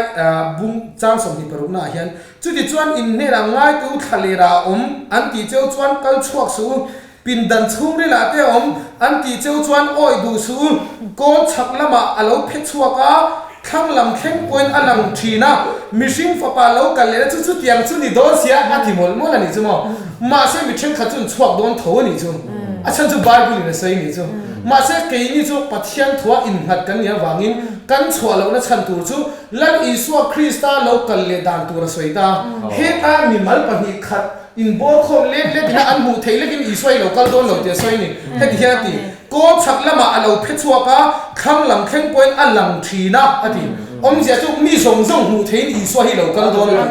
S2: bung chang 26 naah hian, Chutichuan in hnenah ngaitu thla lerah a awm an tih cheu chuan kal chhuak suh u, pindan chhungrilah te a awm an tih cheu chuan awih duh suh u, kawn chhak lamah a lo phe chhuak a, thlang lam thleng pawhin a lang thin a, mihring fapa lo kal leh na chu chutiang chu ni dawn sia a ti mawlh mawlh a nih chu maw. Mahse mi thenkhat chu an chhuak dawn tho a nih chu, a chhan chu Bible in a sawi a nih chu. Mahse keini chu Pathian thua innghat kan nih avangin kan chhuah lohna chhan tur chu Lal Isua Krista lo kal leh dan tur a sawi ta. Heta mimal 2 khat inbawr khawm let let ina an hmuh theih lekin Isua hi lo kal dawn lo tih a sawi a ni. Heti hian a ti, Kawn chhak lamah a lo phe chhuak a, thlang lam thleng pawhin a lang thin a, a ti. Awmzia chu mi zawng zawng hmuh theihin Isua hi lo kal dawn lo.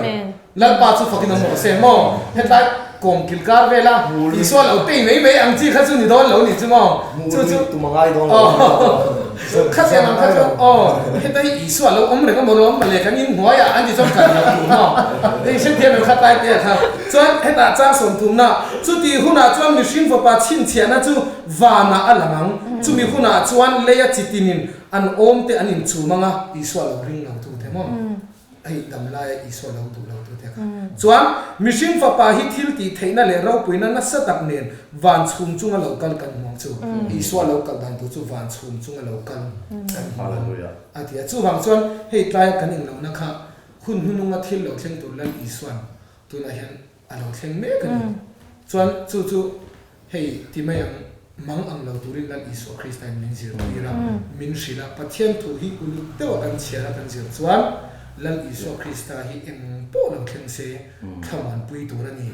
S2: Lalpa chu fakin awm rawh se maw? Hetlai kawm kil kar vela Isua lo tei mai mai ang chi kha chu ni dawn lo ni chu maw? Chu chu
S4: tum a ngai dawn lo a ni maw?
S2: Khatiang ang kha chu aw heta hi Isua lo awm reng a maw rawm mawle kan in hnuaiah an ti chuan kan lo tur maw? Hei hrethiam em kha tlai te a kha. Chuan hetah chang 30 na chuti hunah chuan mihring fapa chhinchhiahna chu vanah a lang ang. Chumi hunah chuan leia chitinin an awm te an inchum ang a, Isua lo ring lo tu te maw? Hei dam laia Isua lo duh lo tute kha. Chuan, mihring fapa hi thil tih theihna leh ropuina nasa tak nen van chhum chunga lo kal kan hmu ang chu. Isua lo kal dan tur chu van chhum chunga lo kal kan hmu ang a ti a. Chuvang chuan hei tlaia kan inlohna kha hun hnununga thil lo thleng tur Lal Isua'n tunah hian a lo thleng mek a ni. Chuan chu chu hei ti mai ang, mang ang lo turin Lal Isua Kristain min zirtir a, min hrilh a. Pathian thu hi uluk deuha kan chhiar a kan zir chuan Lal Isua Krista hi eng pawh lo thleng se thlamuanpui tur a ni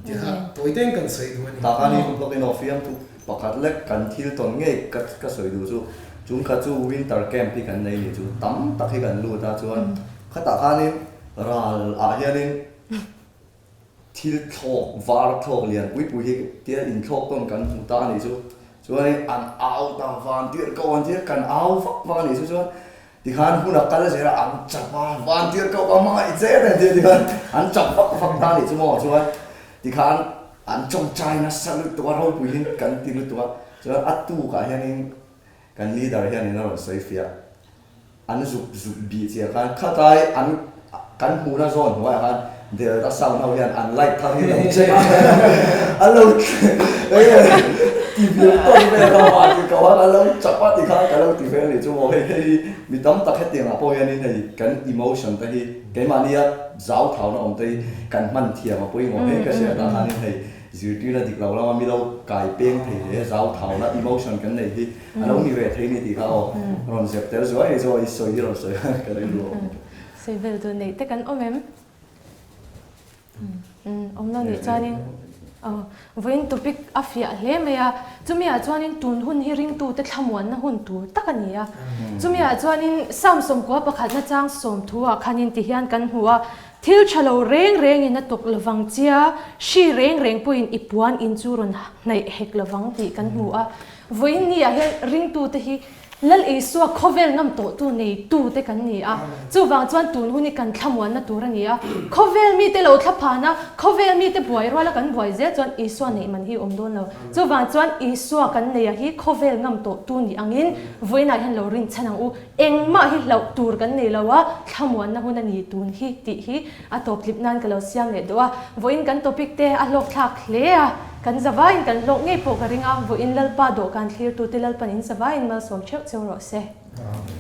S2: tih kha tawi tein kan sawi duh a ni.
S4: Taka ni blog in aw fiamthu pakhat lek kan thil tawn ngei ka sawi duh chu, chung kha chu winter camp hi kan nei ni chu tam tak hi kan lut a chuan khatah khanin ral ah hianin Thil thlawk, var thlawk lian pui pui hi tia inthlawk tawn kan hmu ta a nih chu. Chuanin an au ta van tirh ko an tia kan au vak vak a nih chu. Chuan tikhan hun a kal zel a, an chap a, van tirh ko ka hmangaih che em tia tikhan an chap vak vak ta a nih chu maw. Chuan tikhan an tawngtai nasa lutuk a, ropui hi kan ti lutuk a. Chuan a tukah hianin kan leader hianin a rawn sawi fiah. An zuk zuk bih chiah khan khatlai an kan hmuhna zawn hnuaiah khan Delta sound ho hian an light thar hi lo check a, an lo ti vir tawn vel a mah ti ko a, an lo chap a ti khan ka lo ti vel a nih chu maw hei hei hi mi tam tak hetiang ah pawh hianin hei kan emotion te hi keimahnia zau thauna awm te hi kan hman thiam a pawimawh hle ka hriat ah khanin hei zirtirna dik lo lama mi lo kai peng thei hle zau thauna emotion kan nei hi A lo ni ve thei ni tih kha aw rawn zep tel zuai ni chu aw i sawi hi rawn sawi a ka rilru a awm.
S1: Sawi vel tur neih te kan awm em? Awm lo nih chuanin aw vawiin topic a fiah hle mai a, chumi ah chuanin tun hun hi ringtute thlamuanna hun tur tak a ni a, chumi ah chuanin Psalm 91 na chang 30 ah khanin ti hian kan hmu a, thil tha lo reng rengin a tawk lovang chia, hri reng reng pawhin i puan in chu rawn hnaih hek lovang tih kan hmu a. Vawiin ni ah hian ringtute hi Lal Isua khawvel ngam tawhtu neitute kan ni a, chuvang chuan tun hun hi kan thlamuanna tur a ni a. Khawvel mite lo thlaphan a, khawvel mite buai ruala kan buai zel chuan Isua neih man hi a awm dawn lo. Chuvang chuan Isua kan neih a hi khawvel ngam tawhtu nih angin vawiinah hian lo rinchhan ang u. Engmah hi hlauh tur kan nei lo a, thlamuanna hun a ni tun hi tih hi A tawp tlip nan ka lo siam leh duh a, vawiin kan topic te a hlawk thlak hle a, kan zavaiin kan hlawk ngei pawh ka ring a, vawiin Lalpa dawhkan thlirtute Lalpan in zavaiin malsawm theuh cheu rawh se.
S2: Amen.